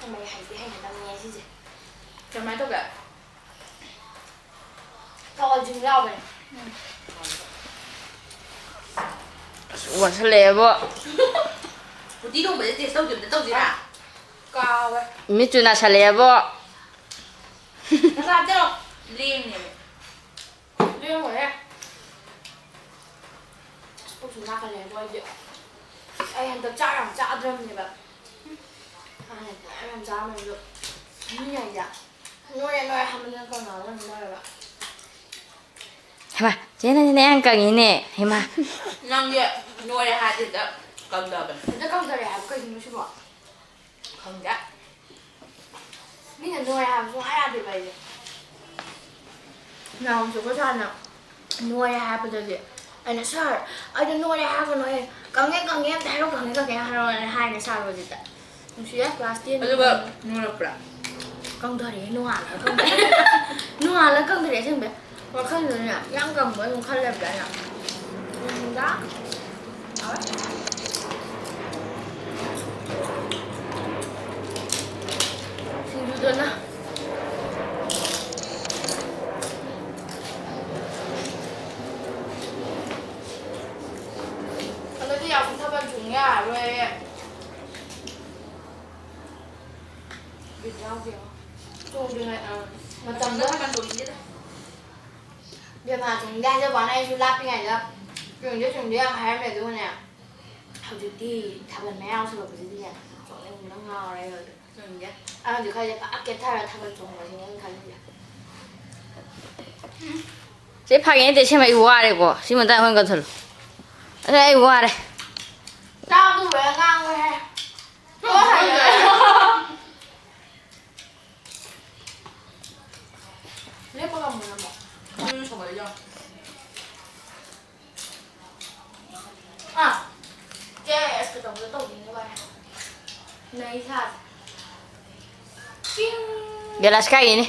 ꯊꯝꯕꯩ ꯍꯩꯗꯤ ꯍꯩꯅꯗꯕꯅꯦ ꯁꯤꯁꯦ꯫ ꯀꯃꯥꯏꯅ ꯇꯧꯒꯦ? ꯊꯛꯑꯣ, ꯖꯤꯡ ꯂꯥꯎꯕꯅꯦ꯫ ꯎꯝ꯫ ꯑꯁ, ꯋꯥꯁꯜꯂꯛꯑꯦꯕꯣ꯫ ꯎꯇꯤ ꯊꯣꯡꯕꯁꯦ taste ꯇꯧꯗ꯭ꯔꯤꯕꯗ ꯇꯧꯁꯤꯔꯥ? ꯀꯥꯎꯋꯦ꯫ ꯃꯤꯠꯁꯨ ꯅꯥꯁꯜꯂꯛꯑꯦꯕꯣ꯫ ꯅꯁꯥ ꯆꯠꯂꯣ꯫ ꯂꯦꯡꯅꯦꯕ꯫ ꯂꯦꯡꯉꯣꯏꯍꯦ꯫ ꯑꯁ, ꯄꯨꯛꯁꯨ ꯅꯥꯀꯜꯂꯦꯕꯣ ꯑꯩꯗꯤ꯫ ꯑꯩ ꯍꯟꯗꯛ ꯆꯥꯛ ꯌꯥꯝ ꯆꯥꯗ꯭ꯔꯕꯅꯦꯕ꯫ ꯍꯥꯟꯅꯗꯤ ꯆꯥꯛ ꯌꯥꯝ ꯆꯥꯔꯝꯃꯦ ꯑꯗꯣ ꯃꯤ ꯍꯥꯏꯁꯦ ꯅꯣꯏꯔꯦ, ꯅꯣꯏꯔꯦ ꯍꯥꯏꯕꯗꯨꯅ ꯀꯅꯥꯅꯣ ꯅꯣꯏꯔꯕ? ꯍꯩꯃꯥ, ꯆꯦ ꯅꯪꯗꯤ ꯅꯌꯥꯡ ꯀꯪꯉꯤꯅꯦ꯫ ꯍꯩꯃꯥ꯫ ꯅꯪꯗꯤ ꯅꯣꯏꯔꯦ ꯍꯥꯏꯗꯨꯗ ꯀꯪꯗꯕꯅꯦ꯫ ꯍꯦꯛꯇ ꯀꯪꯗꯔꯦ ꯍꯥꯏꯕ ꯀꯩꯒꯤꯅꯣ ꯁꯤꯕꯣ? ꯈꯪꯗꯦ꯫ ꯃꯤꯅ ꯅꯣꯏꯔꯦ ꯍꯥꯏꯕ ꯁꯨꯡꯌꯥ ꯌꯥꯗꯦꯕ ꯑꯩꯗꯤ꯫ ꯅꯍꯥꯟꯃꯨꯛꯁꯨ ꯑꯩꯈꯣꯏ ꯁꯥꯔꯅ ꯅꯣꯏꯔꯦ ꯍꯥꯏꯔꯛꯄꯗꯒꯤ ꯑꯩꯅ, "ꯁꯥꯔ, ꯑꯩꯗꯣ ꯅꯣꯏꯔꯦ ꯍꯥꯏꯔꯛꯀꯅꯨꯍꯦ, ꯀꯪꯉꯦ, ꯀꯪꯉꯦ ꯑꯝꯇ ꯍꯥꯏꯔꯛꯑꯣ, ꯀꯪꯉꯦ, ꯀꯪꯉꯦ ꯍꯥꯏꯔꯛꯑꯣꯅ" ꯍꯥꯏꯅꯦ ꯁꯥꯔ ꯍꯧꯖꯤꯛꯇ꯫ ꯅꯨꯡꯁꯤꯌꯦ, class ten ꯑꯗꯨꯒ ꯅꯣꯏꯔꯛꯄ꯭ꯔꯥ? ꯀꯪꯊꯔꯛꯑꯦ, ꯅꯣꯡꯉꯥꯜꯂꯒ ꯀꯪꯊꯔꯛꯑꯦ꯫ ꯅꯣꯡꯉꯥꯜꯂꯒ ꯀꯪꯊꯔꯛꯑꯦ ꯑꯁꯦꯡꯕꯩ꯫ ꯋꯥꯈꯜꯗꯨꯅꯅꯦ ꯌꯥꯝ ꯀꯪꯕ ꯑꯗꯨꯝ ꯈꯜꯂꯦꯕ ꯑꯩꯅ꯫ ꯎꯝ, ꯗꯥ꯫ ꯍꯥꯎꯋꯦ꯫ ꯁꯤꯡꯖꯨꯗꯨꯅ꯫ ꯍꯟꯗꯛꯇꯤ ꯌꯥꯝ ꯊꯥꯕꯜ ꯆꯣꯡ ꯌꯥꯔꯔꯣꯏꯌꯦ꯫ ꯕꯤꯠ ꯌꯥꯎꯗꯦꯉꯣ꯫ ꯆꯣꯡꯗ꯭ꯔꯤꯉꯩ, ꯑ, ꯃꯇꯝꯗꯣ ꯊꯥꯕꯜ ꯆꯣꯡꯅꯤꯡꯗꯦꯗ꯫ ꯕꯦꯝꯃ, ꯆꯣꯡꯅꯤꯡꯗꯦ ꯍꯥꯏꯖꯕ ꯋꯥꯅꯤ, ꯑꯩꯁꯨ ꯂꯥꯞꯄꯤꯉꯩꯗ ꯆꯣꯡꯅꯤꯡꯗꯦ, ꯆꯣꯡꯅꯤꯡꯗꯦ ꯌꯥꯝ ꯍꯥꯏꯔꯝꯃꯦ, ꯑꯗꯨꯒꯅꯦ, ꯍꯧꯖꯤꯛꯇꯤ ꯊꯥꯕꯜ ꯃꯌꯥ ꯌꯧꯁꯜꯂꯛꯄꯁꯤꯗꯤꯅꯦ, ꯆꯣꯡꯅꯤꯡꯕꯅ ꯉꯥꯎꯔꯦ ꯑꯩ ꯍꯧꯖꯤꯛ꯫ ꯆꯣꯡꯅꯤꯡꯗꯦ꯫ ꯑꯩ ꯍꯧꯖꯤꯛ ꯈꯜꯂꯤꯁꯦ ꯄꯨꯔꯥ ꯀꯦꯊꯔ ꯊꯥꯕꯜ ꯆꯣꯡꯕꯁꯤꯅꯦ ꯑꯩꯅ ꯈꯜꯂꯤꯁꯦ꯫ ꯆꯦ, ꯐꯥꯒꯤ ꯅꯠꯇꯦ, ꯑꯁꯦꯡꯕ ꯑꯩ ꯋꯥꯔꯦꯀꯣ꯫ ꯁꯤ ꯃꯇꯥꯡ ꯑꯩꯈꯣꯏꯅ ꯀꯟꯊꯠꯂꯨ꯫ ꯑꯗꯨ ꯑꯩ ꯋꯥꯔꯦ꯫ ꯆꯥꯕꯗꯨ ꯂꯣꯏꯔ ꯉꯥꯡꯉꯨꯍꯦ꯫ ꯂꯦꯞꯄ ꯉꯝꯕ꯭ꯔꯣ ꯅꯪꯕꯣ? ꯅꯪꯁꯨ ꯁꯧꯒꯠꯂꯤ ꯌꯥꯝ꯫ ꯑꯥ, ꯀꯦ ꯑꯦꯁ ꯀ ꯇꯧꯕꯗ ꯇꯧꯕꯤꯅꯦ ꯚꯥꯏ꯫ ꯅꯩ ꯁꯥꯁꯦ꯫ ꯆꯤꯡ꯫ ꯒꯦꯂꯥꯁ ꯀꯥꯏꯒꯤꯅꯤ꯫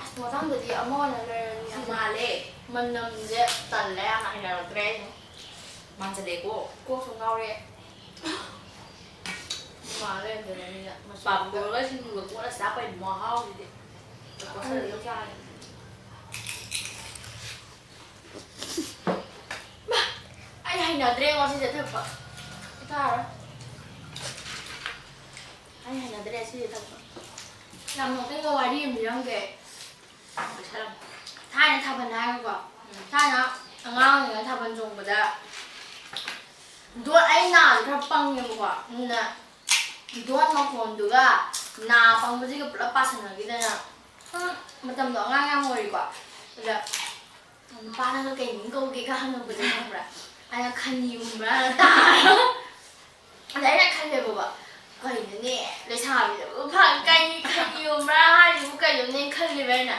ꯑꯁ, ꯃꯊꯪꯗꯗꯤ ꯑꯃ ꯑꯣꯏꯅ ꯂꯩꯔꯅꯤ꯫ ꯃꯥꯜꯂꯦ꯫ ꯃꯅꯝꯁꯦ ꯇꯜꯂꯦ, ꯌꯥꯝꯅ ꯍꯩꯅꯔꯛꯇ꯭ꯔꯦ ꯑꯩ꯫ ꯃꯥꯟꯁꯤꯜꯂꯛꯑꯦꯀꯣ꯫ ꯀꯣꯛꯁꯨ ꯉꯥꯎꯔꯦ꯫ ꯃꯥ ꯂꯩꯔꯝꯗꯅ ꯃꯤꯅ ꯃꯆꯨ ꯄꯥꯐꯣꯔꯒ ꯁꯤꯡꯖꯨꯒ ꯀꯣꯠꯂ ꯆꯥꯕꯩ ꯃꯍꯥꯎꯁꯤꯗꯤ꯫ ꯀꯣꯠꯁꯜꯂꯒ ꯆꯥꯔꯦ꯫ ꯃꯥ! ꯑꯩ ꯍꯩꯅꯗ꯭ꯔꯦ ꯉꯁꯤꯁꯦ ꯊꯛꯄ꯫ ꯆꯥꯔꯣꯏ꯫ ꯑꯩ ꯍꯩꯅꯗ꯭ꯔꯦ ꯁꯤꯁꯦ ꯊꯛꯄ꯫ ꯌꯥꯝ ꯅꯣꯛꯅꯤꯡꯕ ꯋꯥꯔꯤ ꯑꯃ ꯂꯤꯔꯝꯒꯦ꯫ ꯊꯥꯏꯅ ꯊꯥꯕꯜ ꯍꯥꯏꯔꯒꯀꯣ, ꯎꯝ꯫ ꯊꯥꯏꯅ ꯑꯉꯥꯡ ꯑꯣꯏꯔꯤꯉꯩꯗ ꯊꯥꯕꯜ ꯆꯣꯡꯕꯗ, ꯗꯣ ꯑꯩ ꯅꯥꯁꯦ ꯈꯔ ꯄꯪꯉꯦꯕꯀꯣ, ꯑꯗꯨꯅ ꯗꯣꯟ ꯃꯈꯣꯟꯗꯨꯒ ꯅꯥ ꯄꯪꯕꯁꯤꯒ ꯄꯨꯂꯞ ꯄꯥꯁꯟꯅꯈꯤꯗꯅ, ꯎꯝ, ꯃꯇꯝꯗꯣ ꯑꯉꯥꯡ ꯌꯥꯝ ꯑꯣꯏꯔꯤꯀꯣ꯫ ꯑꯗ ꯅꯨꯄꯥꯅꯒ "ꯀꯩ ꯃꯤꯡ ꯀꯧꯒꯦꯒ?" ꯍꯪꯉꯛꯄꯁꯦ ꯈꯪꯕ꯭ꯔꯥ? ꯑꯩꯅ "ꯈꯟꯅꯤ ꯎꯟꯕ꯭ꯔꯥ?" ꯇꯥꯔꯦ꯫ ꯑꯗ ꯑꯩꯅ ꯈꯜꯂꯦꯕꯀꯣ, "ꯀꯩꯅꯣꯅꯦ, ꯂꯩꯁꯥꯕꯤꯗꯕꯨ ꯐ-, ꯀꯩ ꯈꯟꯅꯤ ꯎꯟꯕ꯭ꯔꯥ ꯍꯥꯏꯁꯤꯕꯨ ꯀꯩꯅꯣꯅꯦ?" ꯈꯜꯂꯦꯕ ꯑꯩꯅ꯫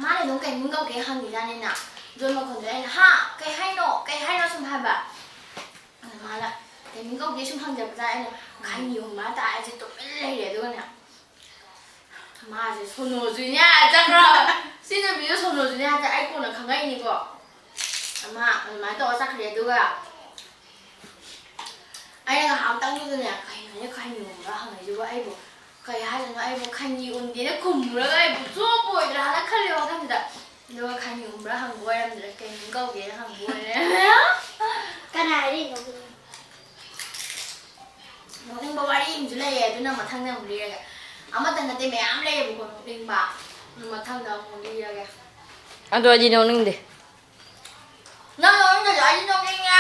ꯃꯥꯅ ꯑꯗꯨꯝ "ꯀꯩ ꯃꯤꯡ ꯀꯧꯒꯦ?" ꯍꯪꯉꯤꯖꯥꯠꯅꯤꯅ꯫ ꯗꯣꯟ ꯃꯈꯣꯟꯗꯨꯗ ꯑꯩꯅ "ꯍꯥ? ꯀꯩ ꯍꯥꯏꯅꯣ? ꯀꯩ ꯍꯥꯏꯅꯣ?" ꯁꯨꯝ ꯍꯥꯏꯕ꯫ ꯑꯗ ꯃꯥꯅ "ꯀꯩ ꯃꯤꯡ ꯀꯧꯒꯦ?" ꯁꯨꯝ ꯍꯪꯖꯕꯗ ꯑꯩꯅ "ꯈꯟꯅꯤ ꯎꯟꯕ꯭ꯔꯥ?" ꯇꯥꯔꯦ꯫ ꯑꯩꯁꯦ ꯇꯨꯃꯤꯟ ꯂꯩꯔꯦ꯫ ꯑꯗꯨꯒꯅꯦ, ꯃꯥꯁꯦ ꯁꯣꯅꯣ ꯖꯨꯅꯤꯌꯔ ꯆꯠꯈ꯭ꯔꯕ꯫ ꯁꯤ ꯅꯨꯄꯤꯗꯣ ꯁꯣꯅꯣ ꯖꯨꯅꯤꯌꯔ ꯍꯥꯏꯁꯦ ꯑꯩ ꯀꯣꯟꯅ ꯈꯪꯉꯛꯏꯅꯤꯀꯣ꯫ ꯃꯥ ꯑꯗꯨꯃꯥꯏꯅ ꯇꯧꯔ ꯆꯠꯈ꯭ꯔꯦ꯫ ꯑꯗꯨꯒ ꯑꯩꯅ ꯉꯥꯏꯍꯥꯛꯇꯪꯗꯨꯗꯅꯦ, "ꯀꯩꯅꯣꯅꯦ ꯈꯟꯅꯤ ꯎꯟꯕ꯭ꯔꯥ ꯍꯪꯉꯛꯏꯁꯤꯕꯨ? ꯑꯩꯕꯨ ꯀꯩ ꯍꯥꯏꯗꯣꯏꯅꯣ? ꯑꯩꯕꯨ ꯈꯟꯅꯤ ꯎꯟꯗꯦꯅ ꯈꯨꯝꯃꯨꯔꯒ ꯑꯩꯕꯨ ꯆꯣꯞꯄꯣꯏꯗ꯭ꯔꯥꯅ ꯈꯜꯂꯦ ꯋꯥꯈꯜꯁꯤꯗ꯫ ꯑꯗꯨꯒ ꯈꯟꯅꯤ ꯎꯟꯕ꯭ꯔꯥ ꯍꯪꯕ ꯑꯣꯏꯔꯝꯗ꯭ꯔꯦ, ꯀꯩ ꯃꯤꯡ ꯀꯧꯒꯦꯅ ꯍꯪꯕ ꯑꯣꯏꯔꯦ꯫" ꯀꯅꯥ ꯍꯥꯏꯔꯛꯏꯅꯣ? ꯅꯣꯛꯅꯤꯡꯕ ꯋꯥꯔꯤ ꯑꯃꯁꯨ ꯂꯩꯌꯦ, ꯑꯗꯨꯅ ꯃꯊꯪꯗ ꯑꯃꯨꯛ ꯂꯤꯔꯒꯦ꯫ ꯑꯃꯇ ꯅꯠꯇꯦ, ꯃꯌꯥꯝ ꯂꯩꯌꯦꯕꯀꯣ ꯅꯣꯛꯅꯤꯡꯕ꯫ ꯑꯗꯨ ꯃꯊꯪꯗ ꯑꯃꯨꯛ ꯂꯤꯔꯒꯦ꯫ ꯑꯗꯣ ꯑꯩꯗꯤ ꯅꯣꯛꯅꯤꯡꯗꯦ꯫ ꯅꯪ ꯅꯣꯛꯅꯤꯡꯗ꯭ꯔꯁꯨ ꯑꯩꯗꯤ ꯅꯣꯛꯅꯤꯡꯉꯦ꯫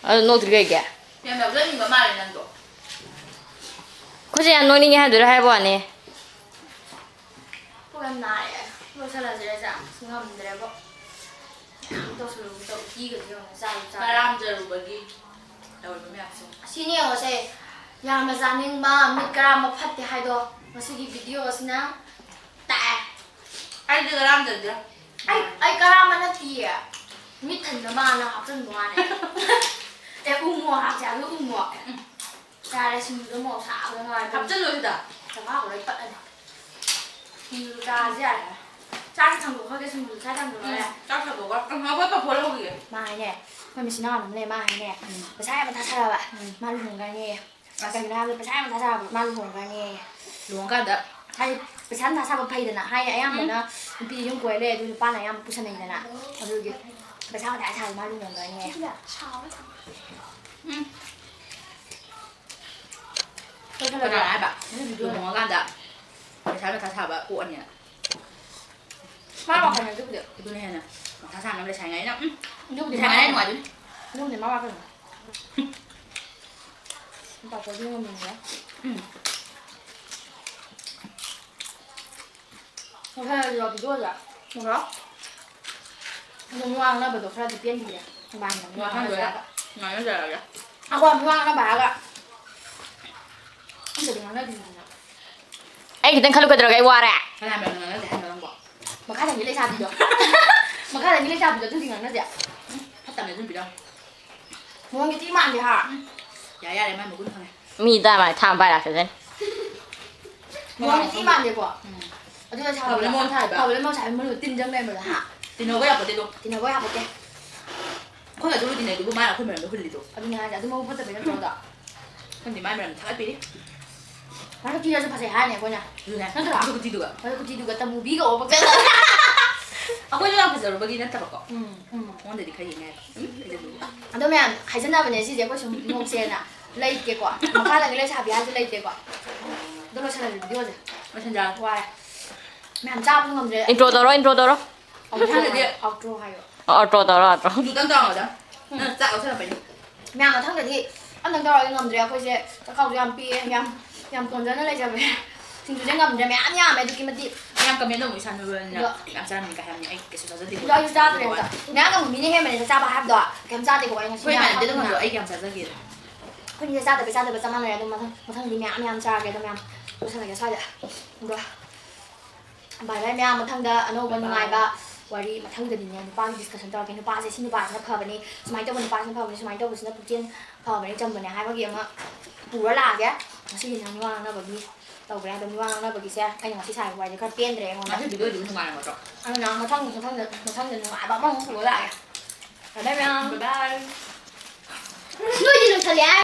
ꯑꯗꯨ ꯅꯣꯛꯇ꯭ꯔꯤ ꯀꯩꯒꯤ? ꯌꯥꯝ ꯌꯥꯎꯖꯅꯤꯡꯕ ꯃꯥꯜꯂꯦ ꯅꯪꯗꯣ꯫ ꯑꯩꯈꯣꯏꯁꯦ ꯌꯥꯝ ꯅꯣꯛꯅꯤꯡꯉꯦ ꯍꯥꯏꯗꯣꯏꯔꯥ ꯍꯥꯏꯕ ꯋꯥꯅꯤ꯫ ꯄꯨꯛ ꯌꯥꯝ ꯅꯥꯔꯦ꯫ ꯂꯣꯏꯁꯜꯂꯁꯤꯔ ꯆꯥꯛ? ꯑꯁ, ꯉꯝꯗ꯭ꯔꯦꯕꯣ꯫ ꯃꯌꯥꯝ ꯇꯧꯁꯜꯂꯨꯕꯗ ꯎꯇꯤꯒꯁꯦ ꯌꯦꯡꯉꯨ, ꯆꯥꯁꯨ ꯆꯥꯗ꯭ꯔꯦ꯫ ꯉꯔꯥꯡ ꯆꯔꯨꯕꯒꯤ ꯇꯧꯔꯤꯕ ꯃꯌꯥꯝꯁꯦ꯫ ꯑꯁꯤꯅꯦ ꯌꯦꯡꯉꯣꯁꯦ, ꯌꯥꯝꯅ ꯆꯥꯅꯤꯡꯕ, ꯃꯤꯠ ꯀꯔꯥꯝꯕ ꯐꯠꯇꯦ ꯍꯥꯏꯗꯣ ꯉꯁꯤꯒꯤ video ꯑꯁꯤꯅ ꯇꯥꯛꯑꯦ꯫ ꯑꯩꯗꯤ ꯀꯔꯥꯝꯖꯗꯦ꯫ ꯑꯩ, ꯑꯩ ꯀꯔꯥꯝꯕ ꯅꯠꯇꯤꯌꯦ꯫ ꯃꯤꯠ ꯊꯟꯅꯕꯅ ꯍꯥꯞꯆꯤꯟꯕ ꯋꯥꯅꯦ꯫ ꯑꯦ, ꯎ ꯃꯣꯔꯣꯛ ꯍꯥꯞꯁꯦ ꯍꯥꯏꯕꯗꯣ ꯎ ꯃꯣꯔꯣꯛ꯫ ꯎꯝ꯫ ꯌꯥꯔꯦ, ꯁꯤꯡꯖꯨꯗꯣ ꯃꯣꯔꯣꯛ ꯁꯥꯕꯗ ꯉꯥꯏꯔꯦ꯫ ꯍꯥꯞꯆꯜꯂꯣ ꯁꯤꯗ꯫ ꯆꯕꯥꯛꯀ ꯂꯣꯏ ꯄꯠꯂꯅꯤ꯫ ꯁꯤꯡꯖꯨ ꯆꯥꯔꯁꯦ ꯌꯥꯔꯦ꯫ ꯆꯥꯛꯁꯦ ꯊꯥꯡꯗꯣꯛꯈ꯭ꯔꯒꯦ, ꯁꯤꯡꯖꯨ ꯆꯥ ꯊꯝꯈ꯭ꯔꯣ ꯎꯝ, ꯌꯥꯔꯦ꯫ ꯆꯥꯛ ꯊꯥꯡꯗꯣꯛꯈ꯭ꯔꯣ꯫ ꯎꯝ, ꯑꯩꯈꯣꯏ ꯄꯥꯐꯣꯔ ꯂꯧꯈꯤꯒꯦ꯫ ꯃꯥ ꯍꯥꯏꯅꯦ, ꯑꯩꯈꯣꯏ ꯃꯆꯤꯟ ꯃꯅꯥꯎ ꯑꯃ ꯂꯩ, ꯃꯥ ꯍꯥꯏꯅꯦ, ꯎꯝ꯫ ꯄꯩꯁꯥ ꯌꯥꯝ ꯃꯊꯥ ꯁꯥꯔꯕ꯫ ꯎꯝ꯫ ꯃꯥ ꯂꯨꯍꯣꯡꯈ꯭ꯔꯅꯦꯌꯦ꯫ ꯑꯁ꯫ ꯀꯩꯒꯤꯅꯣ ꯍꯥꯏꯕꯗ ꯄꯩꯁꯥ ꯌꯥꯝ ꯃꯊꯥ ꯁꯥꯔꯕ, ꯃꯥ ꯂꯨꯍꯣꯡꯈ꯭ꯔꯅꯦꯌꯦ꯫ ꯂꯨꯍꯣꯡꯀꯥꯟꯗ꯫ ꯍꯥꯏꯗꯤ ꯄꯩꯁꯥ ꯃꯊꯥ ꯁꯥꯕ ꯐꯩꯗꯅ꯫ ꯍꯥꯏꯗꯤ ꯑꯌꯥꯝꯕꯅ ꯎꯝ꯫ ꯅꯨꯄꯤꯗꯤ ꯌꯨꯝ ꯀꯣꯏ ꯂꯩ, ꯑꯗꯨ ꯅꯨꯄꯥꯅ ꯑꯌꯥꯝꯕ ꯄꯨꯁꯟꯅꯩꯗꯅ꯫ ꯑꯗꯨꯒꯤ ꯄꯩꯁꯥ ꯃꯊꯥ ꯁꯥꯕ ꯃꯥ ꯂꯨꯍꯣꯡꯈ꯭ꯔꯅꯦꯌꯦ꯫ ꯎꯝ꯫ ꯀꯩ ꯈꯜꯂꯒꯦ? ꯀꯅꯥꯅ ꯍꯥꯏꯕ? ꯎꯝ, ꯑꯗꯨꯅ꯫ ꯂꯨꯍꯣꯡꯉꯀꯥꯟꯗ ꯄꯩꯁꯥ ꯃꯊꯥ ꯁꯥꯕ ꯀꯣꯛꯑꯅꯤꯅ꯫ ꯃꯥ ꯋꯥꯈꯜꯅꯦ ꯑꯗꯨꯕꯨꯗꯤ꯫ ꯑꯗꯨꯅ ꯍꯦꯟꯅ ꯃꯊꯥ ꯁꯥꯅꯕ ꯂꯩꯁꯥꯔꯤꯉꯩꯗ, ꯎꯝ꯫ ꯑꯗꯨꯕꯨꯗꯤ ꯂꯩꯁꯥꯔꯤꯉꯩꯗ ꯃꯥ ꯅꯨꯡꯉꯥꯏꯗꯣꯏꯅꯤ꯫ ꯑꯗꯨꯕꯨꯗꯤ ꯃꯥ ꯋꯥꯈꯜꯅꯦ꯫ ꯄꯥꯐꯣꯔꯗꯤ ꯉꯝꯃꯣꯏꯌꯦ꯫ ꯎꯝ꯫ ꯉꯁꯥꯏ ꯑꯗꯨ ꯌꯥꯎꯕꯤꯗꯣ ꯑꯣꯖꯥ꯫ ꯉꯥꯏꯈꯣ꯫ ꯑꯗꯨꯝ ꯋꯥ ꯉꯥꯡꯅꯕꯗꯣ ꯈꯔꯗꯤ ꯄꯦꯟꯈꯤꯗꯦ꯫ ꯃꯥꯅ ꯋꯥ ꯉꯥꯡꯅꯖꯔꯒ꯫ ꯉꯥꯡꯅꯖꯔꯒ꯫ ꯑꯩꯈꯣꯏ ꯑꯃꯨꯛ ꯉꯥꯡꯅꯕ ꯍꯥꯏꯔꯒ꯫ ꯑꯝꯇꯗꯤ ꯉꯥꯡꯅꯗ꯭ꯔꯤꯗꯅ꯫ ꯑꯩ ꯈꯤꯇꯪ ꯈꯜꯂꯨ ꯀꯩꯗꯧꯔꯒꯦ? ꯑꯩ ꯋꯥꯔꯦ꯫ ꯀꯅꯥ ꯃꯔꯝꯗ ꯉꯥꯡꯅꯁꯦ ꯍꯥꯏꯅꯣ ꯅꯪꯕꯣ? ꯃꯈꯥꯗꯒꯤ ꯂꯩꯁꯥꯕꯤꯗꯣ꯫ ꯃꯈꯥꯗꯒꯤ ꯂꯩꯁꯥꯕꯤꯗꯣ ꯑꯗꯨꯗꯤ ꯉꯥꯡꯅꯁꯦ꯫ ꯎꯝ, ꯐꯠꯇꯕꯅꯦ ꯑꯗꯨ ꯅꯨꯄꯤꯗꯣ꯫ ꯃꯑꯣꯡꯗꯤ ꯊꯤ ꯃꯥꯟꯗꯦ ꯍꯥ? ꯎꯝ꯫ ꯌꯥꯔꯦ, ꯌꯥꯔꯦ, ꯃꯥꯏ ꯃꯒꯨꯟ ꯈꯪꯉꯦ꯫ ꯃꯤ ꯇꯥ ꯃꯥꯏ ꯊꯥ ꯄꯥꯏ ꯂꯥꯛꯆꯁꯅꯤ꯫ ꯃꯑꯣꯡꯗꯤ ꯊꯤ ꯃꯥꯟꯗꯦꯀꯣ꯫ ꯎꯝ꯫ ꯑꯗꯨꯅ ꯁꯥꯕꯗꯣ ꯐꯕꯅ ꯃꯑꯣꯡ ꯊꯥꯏꯕ꯫ ꯐꯕꯅ ꯃꯑꯣꯡ ꯊꯥꯏꯕ, ꯃꯅꯨꯡꯗ ꯇꯤꯟ ꯆꯪ ꯂꯩꯔꯝꯕꯗꯣ ꯍꯥ? ꯇꯤꯟꯍꯧꯕ ꯌꯥꯄꯣꯠꯇꯦ ꯑꯗꯣ꯫ ꯇꯤꯟꯍꯧꯕ ꯌꯥꯄꯣꯠꯇꯦ꯫ ꯑꯩꯈꯣꯏꯒ ꯑꯗꯨ ꯇꯤꯟꯅꯩꯗꯨꯕꯨ ꯃꯥꯅ ꯑꯩꯈꯣꯏ ꯃꯔꯝꯗ ꯍꯨꯜꯂꯤꯗꯣ꯫ ꯑꯗꯨꯅꯦ ꯍꯥꯏꯁꯦ, ꯑꯗꯨ ꯃꯕꯨꯛ ꯐꯠꯇꯕꯩ ꯅꯠꯇ꯭ꯔꯣ ꯑꯗꯣ? ꯈꯪꯗꯦ, ꯃꯥꯏ ꯃꯔꯝꯗ ꯊꯥꯒꯠꯄꯤꯔꯤ꯫ ꯃꯁꯛ ꯊꯤꯔꯁꯨ ꯐꯖꯩ ꯍꯥꯏꯅꯤ ꯑꯩꯈꯣꯏꯅ꯫ ꯑꯗꯨꯅꯦ꯫ ꯅꯠꯇ꯭ꯔꯣ? ꯃꯁꯛ ꯈꯨꯊꯤꯗꯨꯒ꯫ ꯃꯁꯛ ꯈꯨꯊꯤꯗꯨꯒ ꯇꯃꯨꯕꯤꯒ ꯑꯣꯕ ꯆꯠꯂꯦ꯫ ꯑꯩꯈꯣꯏꯁꯨ ꯌꯥꯝ ꯐꯖꯔꯨꯕꯒꯤ ꯅꯠꯇꯕꯀꯣ꯫ ꯎꯝ, ꯎꯝ꯫ ꯃꯉꯣꯟꯗꯗꯤ ꯈꯔ ꯌꯦꯡꯉꯦ ꯍꯥꯏꯕ꯫ ꯎꯝ, ꯐꯖꯕꯒꯤ꯫ ꯑꯗꯣ ꯃꯌꯥꯝ ꯍꯥꯏꯖꯅꯕꯅꯦ ꯁꯤꯁꯦ, ꯑꯩꯈꯣꯏ ꯁꯨꯝ ꯅꯣꯛꯁꯦꯅ꯫ ꯂꯩꯇꯦꯀꯣ꯫ ꯃꯈꯥꯗꯒꯤ ꯂꯩꯁꯥꯕꯤ ꯍꯥꯏꯁꯦ ꯂꯩꯇꯦꯀꯣ꯫ ꯑꯗꯣ ꯂꯣꯏꯁꯤꯜꯂꯁꯦ ꯚꯤꯗꯤꯑꯣꯁꯦ꯫ ꯂꯣꯏꯁꯤꯜꯂꯁꯦ꯫ ꯋꯥꯔꯦ꯫ ꯃꯌꯥꯝ ꯆꯥꯕꯁꯨ ꯉꯝꯗ꯭ꯔꯦ꯫ Intro ꯇꯧꯔꯣ, intro ꯇꯧꯔꯣ꯫ Outro ꯃꯊꯪꯗꯗꯤ ꯍꯥꯏꯌꯣ, outro ꯍꯥꯏꯌꯣ꯫ Outro ꯇꯧꯔꯣ, outro꯫ ꯁꯤꯡꯖꯨꯗꯪ ꯇꯧꯔꯝꯃꯣꯗ꯫ ꯎꯝ꯫ ꯅꯪ ꯆꯥꯛ ꯂꯧꯁꯜꯂꯛꯄꯩꯅꯦ꯫ ꯃꯌꯥꯝ ꯃꯊꯪꯗꯗꯤ ꯑꯝꯇꯪ ꯇꯧꯔꯒꯦ, ꯉꯝꯗ꯭ꯔꯦ ꯑꯩꯈꯣꯏꯁꯦ꯫ ꯆꯥꯛꯈꯥꯎꯁꯨ ꯌꯥꯝ ꯄꯤꯛꯑꯦ, ꯌꯥꯝ, ꯌꯥꯝ ꯇꯣꯟꯖꯅ ꯂꯩꯖꯕꯅꯦ꯫ ꯁꯤꯡꯖꯨꯁꯦ ꯉꯝꯗ꯭ꯔꯦ, ꯃꯌꯥꯝ ꯌꯥꯝꯃꯦ ꯑꯗꯨꯛꯀꯤ ꯃꯇꯤꯛ꯫ ꯃꯌꯥꯝ comment ꯑꯃꯨꯛ ꯏꯁꯥꯟꯅꯕꯅꯤꯅ ꯑꯗꯣ ꯌꯥꯝ ꯆꯥꯔꯝꯃꯤ ꯀꯥꯏ ꯍꯥꯏꯕꯅꯤ꯫ ꯑꯩ ꯀꯩꯁꯨ ꯆꯥꯖꯗꯦ꯫ ꯑꯗꯣ ꯑꯩꯁꯨ ꯆꯥꯗ꯭ꯔꯦ ꯑꯝꯇ꯫ ꯃꯌꯥꯝ ꯉꯝꯕ ꯃꯤꯅ ꯍꯦꯟꯕꯅꯦ ꯆꯥꯛ ꯆꯥꯕ ꯍꯥꯏꯕꯗꯣ꯫ ꯀꯩꯝ ꯆꯥꯗꯦꯀꯣ ꯑꯩ ꯉꯁꯤ ꯑꯩꯈꯣꯏ ꯃꯌꯥꯝ ꯏꯃꯥꯟꯅꯕꯤꯗ ꯑꯗꯨꯝ ꯄꯨꯟꯅ꯫ ꯍꯪꯉꯣ, ꯑꯩ ꯀꯌꯥꯝ ꯆꯥꯖꯒꯦ꯫ ꯑꯩꯈꯣꯏꯅꯤꯁꯦ ꯆꯥꯗꯕꯩ ꯆꯥꯗꯕ ꯆꯞ ꯃꯥꯟꯅꯔꯦ꯫ ꯑꯗꯨꯝ ꯃꯊꯪ, ꯃꯊꯪꯗꯤ ꯃꯌꯥꯝ ꯃꯌꯥꯝ ꯆꯥꯔꯒꯦ꯫ ꯑꯗꯣ ꯃꯌꯥꯝ ꯂꯣꯏꯁꯜꯂꯒꯦ ꯁ꯭ꯋꯥꯏꯗ꯫ ꯑꯗꯣ bye bye ꯃꯌꯥꯝ, ꯃꯊꯪꯗ ꯑꯅꯧꯕ bye bye꯫ ꯅꯨꯡꯉꯥꯏꯕ ꯋꯥꯔꯤ, ꯃꯊꯪꯗꯗꯤꯅꯦ ꯅꯨꯄꯥꯒꯤ discussion ꯇꯧꯔꯛꯀꯦ꯫ ꯅꯨꯄꯥꯁꯦ, ꯁꯤ ꯅꯨꯄꯥꯁꯤꯅ ꯐꯕꯅꯤ, ꯁꯨꯃꯥꯏꯅ ꯇꯧꯕ ꯅꯨꯄꯥꯁꯤꯅ ꯐꯕꯅꯤ, ꯁꯨꯃꯥꯏꯅ ꯇꯧꯕꯁꯤꯅ ꯄꯨꯛꯆꯦꯜ ꯐꯕꯅꯤ, ꯆꯝꯕꯅꯤ ꯍꯥꯏꯕꯒꯤ ꯑꯃ ꯄꯨꯔ ꯂꯥꯛꯑꯒꯦ꯫ ꯉꯁꯤꯒꯤꯅ ꯃꯤꯋꯥ ꯉꯥꯡꯅꯕꯒꯤ ꯇꯧꯈ꯭ꯔꯦ꯫ ꯑꯗꯣ ꯃꯤꯋꯥ ꯉꯥꯡꯅꯕꯒꯤꯁꯦ ꯑꯩꯅ ꯉꯁꯤ ꯁꯥꯔꯤꯕ ꯋꯥꯔꯤꯁꯦ ꯈꯔ ꯄꯦꯟꯗ꯭ꯔꯦ ꯑꯩꯉꯣꯟꯗ꯫ ꯉꯁꯤ ꯚꯤꯗꯤꯑꯣꯗꯨꯕꯨ ꯅꯨꯡꯉꯥꯏꯔꯝꯒꯗ꯭ꯔꯣ? ꯑꯗꯨꯅ ꯃꯊꯪ, ꯃꯊꯪꯗ, ꯃꯊꯪꯗ ꯅꯨꯡꯉꯥꯏꯕ ꯑꯃꯃꯨꯛ ꯄꯨꯔ ꯂꯥꯛꯑꯒꯦ꯫ Bye bye ꯃꯌꯥꯝ꯫ Bye bye꯫ ꯅꯣꯏꯗꯤ ꯂꯣꯏꯁꯜꯂꯦ ꯍꯥꯏ꯫